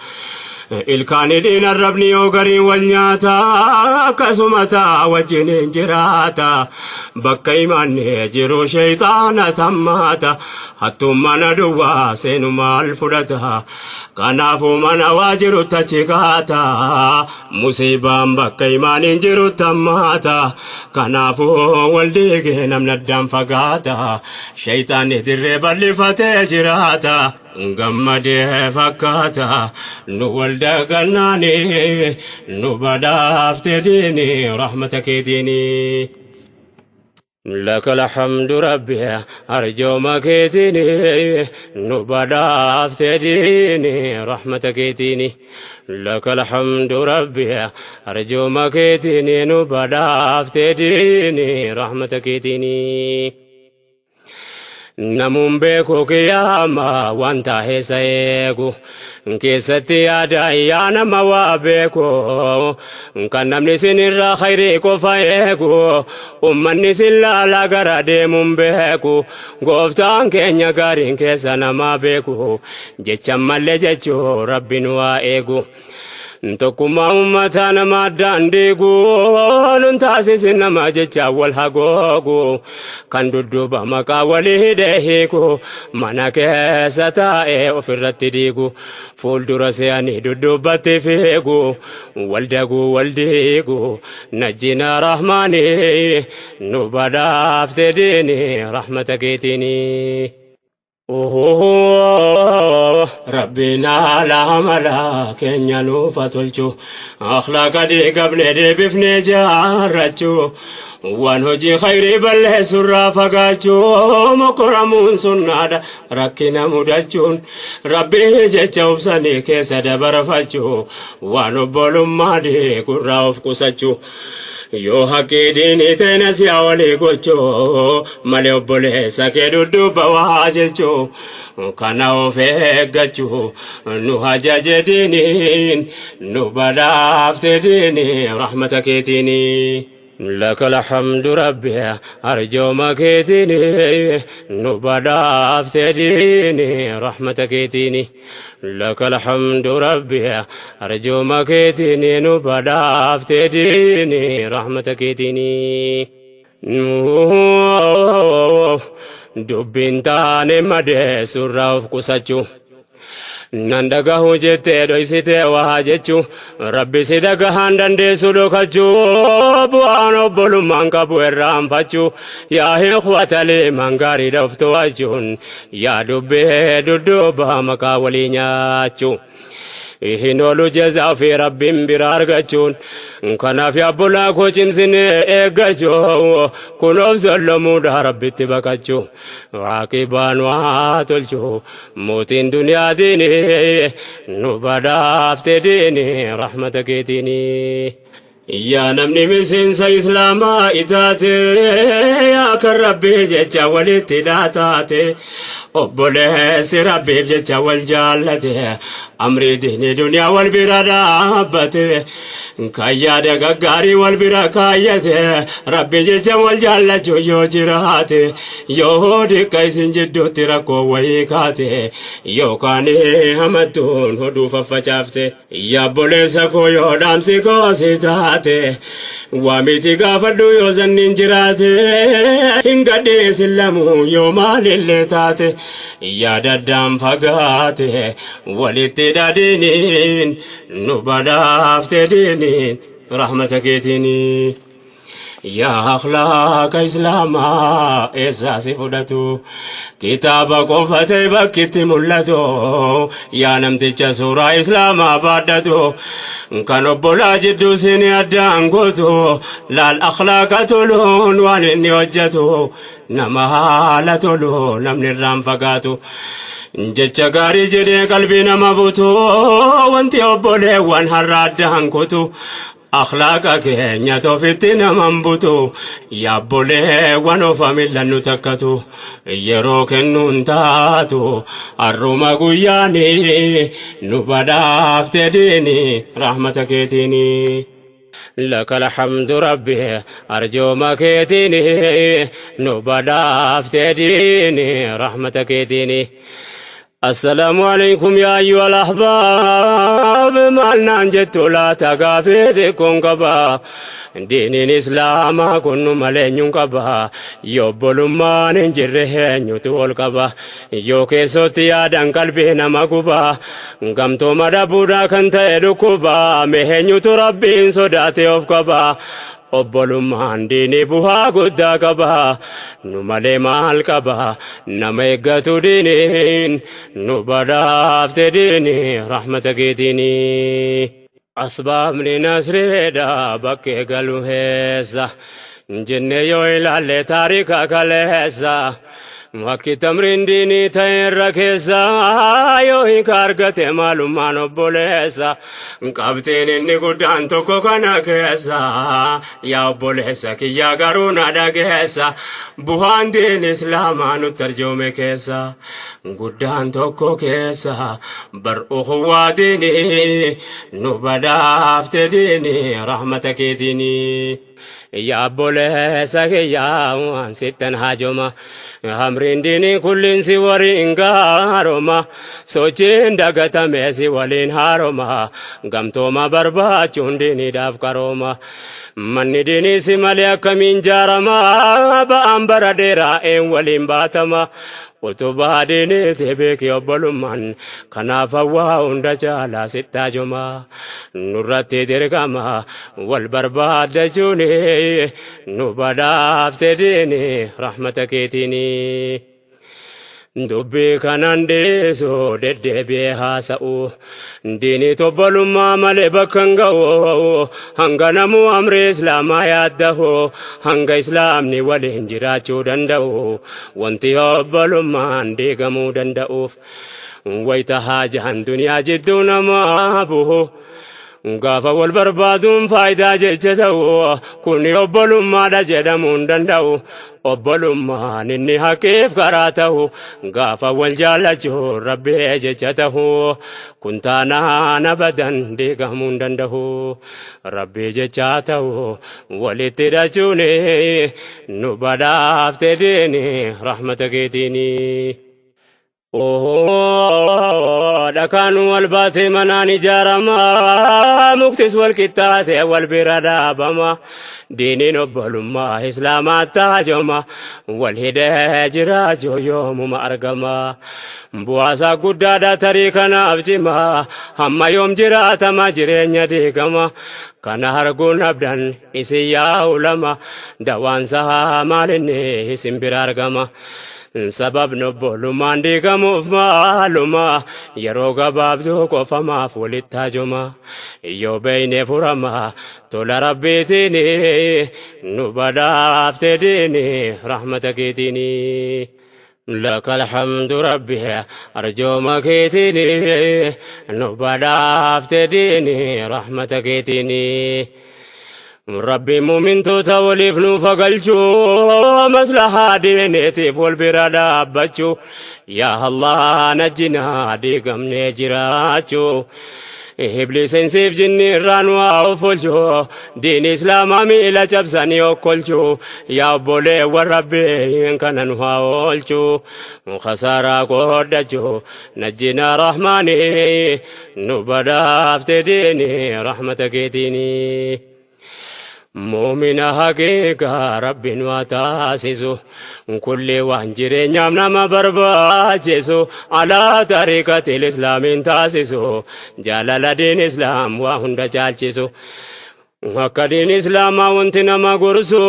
Ilkaan hidhiin arrabni yoo gariin wal nyaata akkasuma ta'a wajjin hin jiraata. Bakka imaanni jiru sheeyxaana tammaata. Hattuun mana duwwaa seenu maal fudhata. Kanaafuu mana waa jiru tachi kaata. Musiibaan bakka imaaniin jiru tammaata. Kanaafuu wal diigee namni addaan fagaata. Sheeyxaanni dirree bal'ifatee jiraata. Gammadee fakkaata nu wal dagannaani nu badhaafte diini rahmata keetiini. لك الحمد ربي أرجو مكيتني نبدا ديني رحمتك تيني لك الحمد ربي أرجو مكيتني نبدا ديني رحمتك تيني. Namuun beeku qiyyaama wanta heessa eegu keessatti yaada yaa nama waa beeku kan namni isinirraa khayrii qofa eegu ummanni isin laalaa gara deemuun beeku gooftaan keenya gaariin keessa namaa beeku jecha mallee jechuu rabbiin waa eegu. Tokkummaa uummataa nama addaan diigu nun taasisin nama jecha wal hagoogu kan dudduuba maqaa walii hidhee hiiku mana keessa taa'ee ofirratti diigu fuuldura se'anii dudduubatti fiigu wal daguu wal diigu najjina rahmaanii nu badhaafte diini rahmata keetiini. Rabbiin haala amala keenya nuuf haa tolchu akhlaaqa dhiigabne deebifnee jaarrachuu waan hojii khayrii balleessurraa fagaachuu mokoramuun sunnaadha rakkina mudachuun rabbii jecha obsanii keessa dabarfachuu waan obbolummaa diigurraa of qusachuu. Yoo haqqii diinii ta'e si'a walii gochuu malee obboleessa kee dudduuba waa jechuu kana of eeggachuu nu hajaje diiniin nu badhaafte diinii rahmata keetiini. لك الحمد ربي أرجو مكيتني نبدا ديني رحمتك تيني لك الحمد ربي أرجو مكيتني نبدا ديني رحمتك تيني. Dubbiin taane madee surraa of qusachuu. Nan dhagahu jettee dhoysitee waa jechuu rabbi si dhagahaan dandeessu dhokachuu bu'aan obbolummaan qabu irraanfachuu yaa ikhwata liimaan gaarii dhofto'achuun yaa dubbee dudduuba maqaa walii nyaachuu. Hin oolu jazaa fi rabbiin bira argachuun kanaaf yaabbolaa koo cimsinee eeggachuu kunoof sollomuudha rabbitti baqachuu waaqibaan waa tolchuu mootiin duniyaa diini nu badhaafte diini rahmata keetiini. Yaa namni miseensa islaamaa itaate yaa kan rabbii jecha walitti dhaataate obboleessi rabbiif jecha wal jaallate amrii diinii duniyaa wal bira dhaabbate kan yaada gaggaarii wal bira kaayyate rabbi jecha wal jaallachuu yoo jiraate yoo diqqa isin jidduutti rakkoo wayii kaate yookaan hamattuun hoduu faffacaafte yaa obboleessa koo yoo dhaamsi koo si taate waamiti gaafadhu yoo zanniin jiraate hin gadheessin lamuu yoo maalillee taate yaada addaan fagaate walitti dhadhiiniin nu badhaafte diiniin rahmata keetiini. Yaa akhlaaqa islaamaa eessaa si fudhatu kitaaba qofa ta'e bakkitti mul'atu yaa namticha suuraa islaamaa baadhatu kan obbolaa jidduu isin addaan gootu laal akhlaaqa toluun waan inni hojjetu nama haala tolu namni irraan fagaatu jecha gaarii jedhee qalbii nama butu wanti obboleewwan har'a addaan kutu. Akhlaaqa keenya ofitti naman butu yaabboleewwan ofa millannu takkatu yeroo kennuun taatu har'uma guyyaani nu badhaafte diini rahmata keetiini. لك الحمد ربي أرجو مكيتني نبدا ديني رحمتك ديني. Assalaamu alaykum yaa ayyuhal ahbaab, maal naan jettu laata? Gaafii xiqqoon qaba. Diiniin Islaamaa kun nu malee eenyuun qaba? Yoo obbolummaan hin jirre eenyutu ol qaba? Yoo keessootti yaadan qalbii nama guba, gamtooma dhabuudhaa kan ta'e dhukkuba. Mee eenyutu Rabbiin sodaate of qaba? Obbolummaan diinii bu'aa guddaa qaba. Nu malee maal qaba? Nama eeggatu diiniin nu badhaafte, diinii rahmata keetiini. Asbaabni nasriidha bakkee galu heessa jenne yoo ilaalle taarika kaleessa. Wakki tamriin diinii ta'e irra keessa yoo hiika argate maalummaan obboleessa. Qabxiin inni guddaan tokko kana keessa, yaa obboleessa kiyyaa garuu na dhageessa. Bu'aan diin Islaamaa nutti arjoome keessa guddaan tokko keessa bar ukhuwaa diinii nu badhaafte, diinii rahmata keetiinii. Yaa obboleessa kiyyaa, waan sittan haajoma. Hamriin diinii kulliin si waliin gaaroma. Sochiin dagatame si waliin haaroma. Gamtooma barbaachuun diiniidhaaf qarooma. Manni diinii si malee akkamiin jaarama? Ba'aan bara dheeraa een waliin baatama? Utubaa diiniiti beeki obbolummaan. Kanaaf hawwaa hunda caalaa sitti haajoma. Nurratti dirqama wal barbaaddachuuni, nu badhaafte diini rahmata keetiini. Dubbii kanan dhiisu deddeebi'ee haasa'u. Diinii obbolummaa malee bakka hin ga'u. Hanga namuu amri Islaamaa yaadda'u. Hanga Islaamni waliin jiraachuu danda'u. Wanti obbolummaan diigamuu danda'uuf. Wayita haajaan duniyaa jidduu namaa bu'u. Gaafa wal barbaaduun faayidaa jecha ta'u, kuni obbolummaadha jedhamuu hin danda'u. Obbolummaan inni haqiif karaa ta'u gaafa wal jaallachuu Rabbii jecha ta'u. Kun taanaan abadan diigamuu hin danda'u. Rabbii jecha ta'u walitti hidhachuuni, nu badhaafte diini rahmata keetiini. Dhakaan wal baatee manaan ijaarama, muktis wal qixxaatee wal bira dhaabama. Diiniin obbolummaa Islaamaa taajoma, wal hidhee jiraachuu yoomuma argama. Bu'aasaa guddaadha tarii kanaaf cima, hamma yoom jiraatama jireenya diigama? Kana arguun abdan isin yaa ulama, dawaansaa maalinni isin bira argama? Sababni obbolummaan diigamuuf maaluma? Yeroo gabaabduu qofamaaf walitti haajoma? Yoo beeyne furama tola Rabbiitiin, nu badhaafte diini rahmata keetiin. لك الحمد ربي, arjooma keetiin nu badhaafte diini rahmata keetiin. Rabbi mumintoota waliif nu fagalchuu, maslahaa diiniitiif wal bira dhaabbachuu. Yaa Allah, najjinaa diigamnee jiraachuu. Ibliiseensiif jinni irraa nu haa ofolchuu, diini Islaamaa miila cabsanii okkolchuu. Yaa obboleewwan, Rabbiin kana nu haa oolchuu, khasaaraa qoodachuu. Najjinaa Rahmaanii, nu badhaafte diini rahmata keetiini. Muumina haqiiqaa Rabbiin waa taasisu, kulli waan jireenyaaf nama barbaachisu alaa tariiqatil Islaamiin taasisu, jaalala diin Islaam waa hunda caalchisu. Akka diin Islaamaa wanti nama gorsu,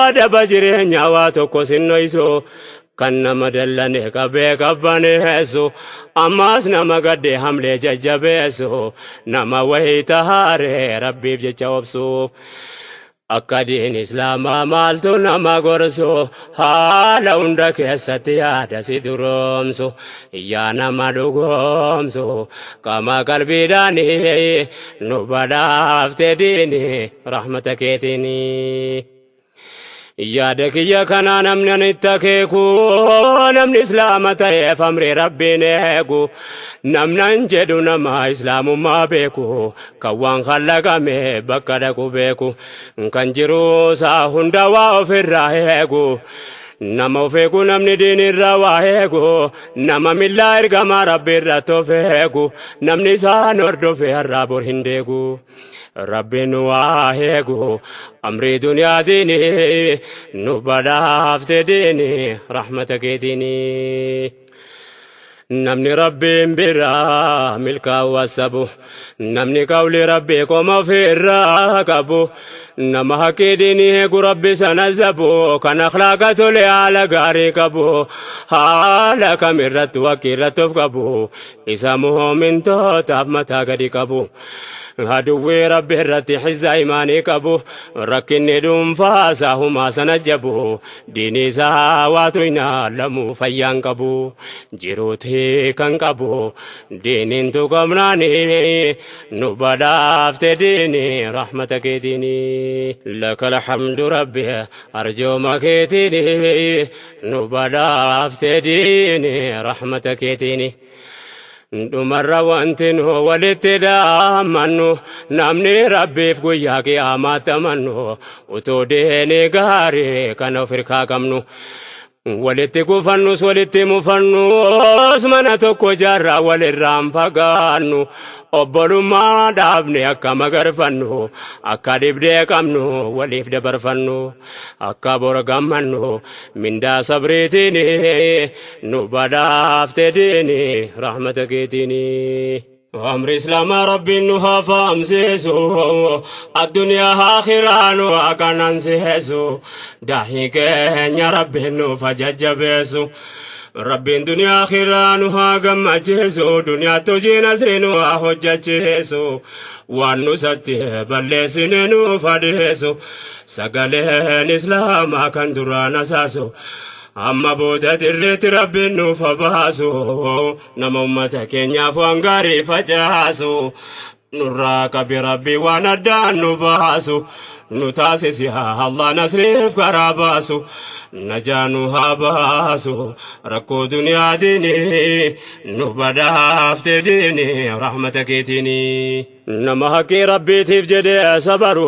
adaba jireenyaa waa tokko sinnoysu, kan nama dallane qabee qabbaneessu, ammaas nama gadde hamlee jajjabeessu, nama wayii tahaaree Rabbiif jecha obsu. Akka diin Islaamaa maaltu nama gorsu? Haala hunda keessatti yaada si duroomsu, yaa nama dhugoomsu, qaama qalbiidhaanii nu badhaafte diini rahmata keetiini. Yaada kiyya kanaa namni ani itti akeeku, namni Islaama ta'eef amri Rabbiin eegu, namni an jedhu nama Islaamummaa beeku, kan waan khallaqame bakka dhaqu beeku, kan jiruusaa hunda waa ofirraa eegu. Nama of eegu namni diinirraa waa eegu, nama millaa ergamaa Rabbi irratti of eegu, namni isaan hordofe har'aa bor hin deegu. Rabbiin nu waa eegu, amrii duniyaa diini, nu badhaafte diini, rahmata keetiini. Namni Rabbiin biraa milkaa'u asabu, namni qawli Rabbii qoma ofirraa qabu, nama haqqii diinii eegu Rabbi sana zabu, kan akhlaaqa tole haala gaarii qabu, haala kamirrattu haqqii irratti of qabu, isa mu'mintootaaf mataa gadi qabu. Aduwwii Rabbi irratti hizza imaanii qabu, rakkinni dhuunfaa isaa humaa sana jabu, diinii isaa waatu hin haalamu fayyaan qabu, jiruutii kan qabu, diiniin tuqamnaani nu badhaafte diini rahmata keetiini. Lakal hamdu Rabbi arjooma keetiini nu badhaafte diini rahmata keetiini. Dhumarra wanti nu walitti dhaammannu, namni Rabbiif guyyaa qiyaamaatti amannu, utuu diinii gaarii kan of hirkaa qabnu. Walitti gufannus walitti mufannus mana tokko jaarraa walirraan fagaannu, obbolummaa dhaabne akka magarfannu, akka dhibdee qabnu waliif dabarfannu, akka bor gammannu mindaa sabriitiin nu badhaafte diini rahmata keetiini. Amri Islaamaa Rabbiin nu haa fahamsiisu, addunyaa akhiraa nu haa qanansiisu, daahii keenya Rabbiin nuuf haa jajjabeessu. Rabbiin duniyaa akhiraa nu haa gammachiisu, duniyaatti hojii nasrii nu haa hojjechiisu, waan nusatti balleessine nuuf adeessu, sagaleen Islaamaa kan duraan asaasu. Amma booda dirreetti Rabbiin nuuf haa baasu, nama ummata keenyaaf waan gaarii facaasu. Nurraa qabi Rabbi waan addaan nu baasu, nu taasisi haa Allah nasriif karaa baasu, najaa nu haa baasu rakkoo duniyaa diini nu badhaafte diini rahmata keetiini. Nama haqqii Rabbiitiif jedhee sabaru,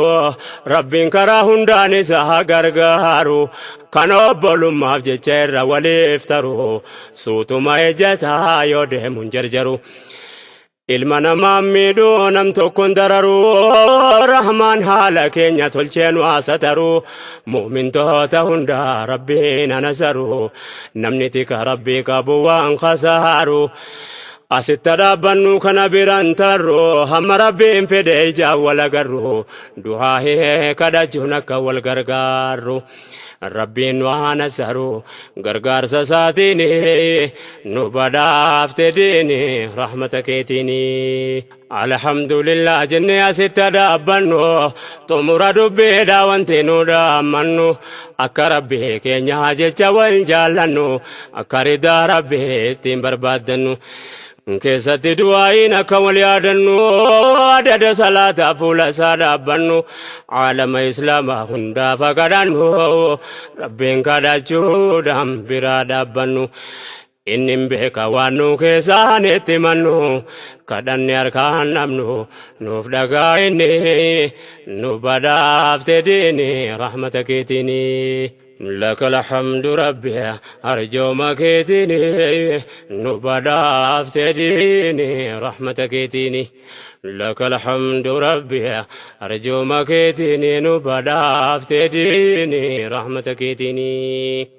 Rabbiin karaa hundaan isa haa gargaaru, kan obbolummaaf jecha irra waliif taru, suutuma ejjataa yoo deemuun jarjaru. Ilma namaa miidhuu nam tokkoon dararu, Rahmaan haala keenya tolchee nu haasataru, mu'mintoota hundaa Rabbiin anasaru, namni tika Rabbii qabu waan khasaaru. Asitti dhaabbannu kana biraan tarru, hamma Rabbiin fedhe ijaan wal agarru, du'aa kadhachuun akka wal gargaarru. Rabbiin nu haa nasaru gargaarsa isaatiin nu badhaafte diini rahmata keetiini. Alhamdulillah jennee asitti dhaabbannu, xumura dubbiidha wanti nu dhaammannu, akka Rabbii keenya jecha wal jaallannu, akka ridaa Rabbii ittiin barbaaddannu. Keessatti du'aa'iin akka wal yaadannu, adada salaataa fuula isaa dhaabbannu, aalama Islaamaa hundaaf kadhannu, Rabbiin kadhachuudhaan biraa dhaabbannu. Inni hin beeka waan nu keessaan itti mannu, kadhanne harkaan dhabnu nuuf dhagaa inni nu badhaafte diini rahmata keetiini. Lakal hamdu Rabbi arjooma keetiini nu badhaafte diini rahmata keetiini. Lakal hamdu Rabbi arjooma keetiini nu badhaafte diini rahmata keetiini.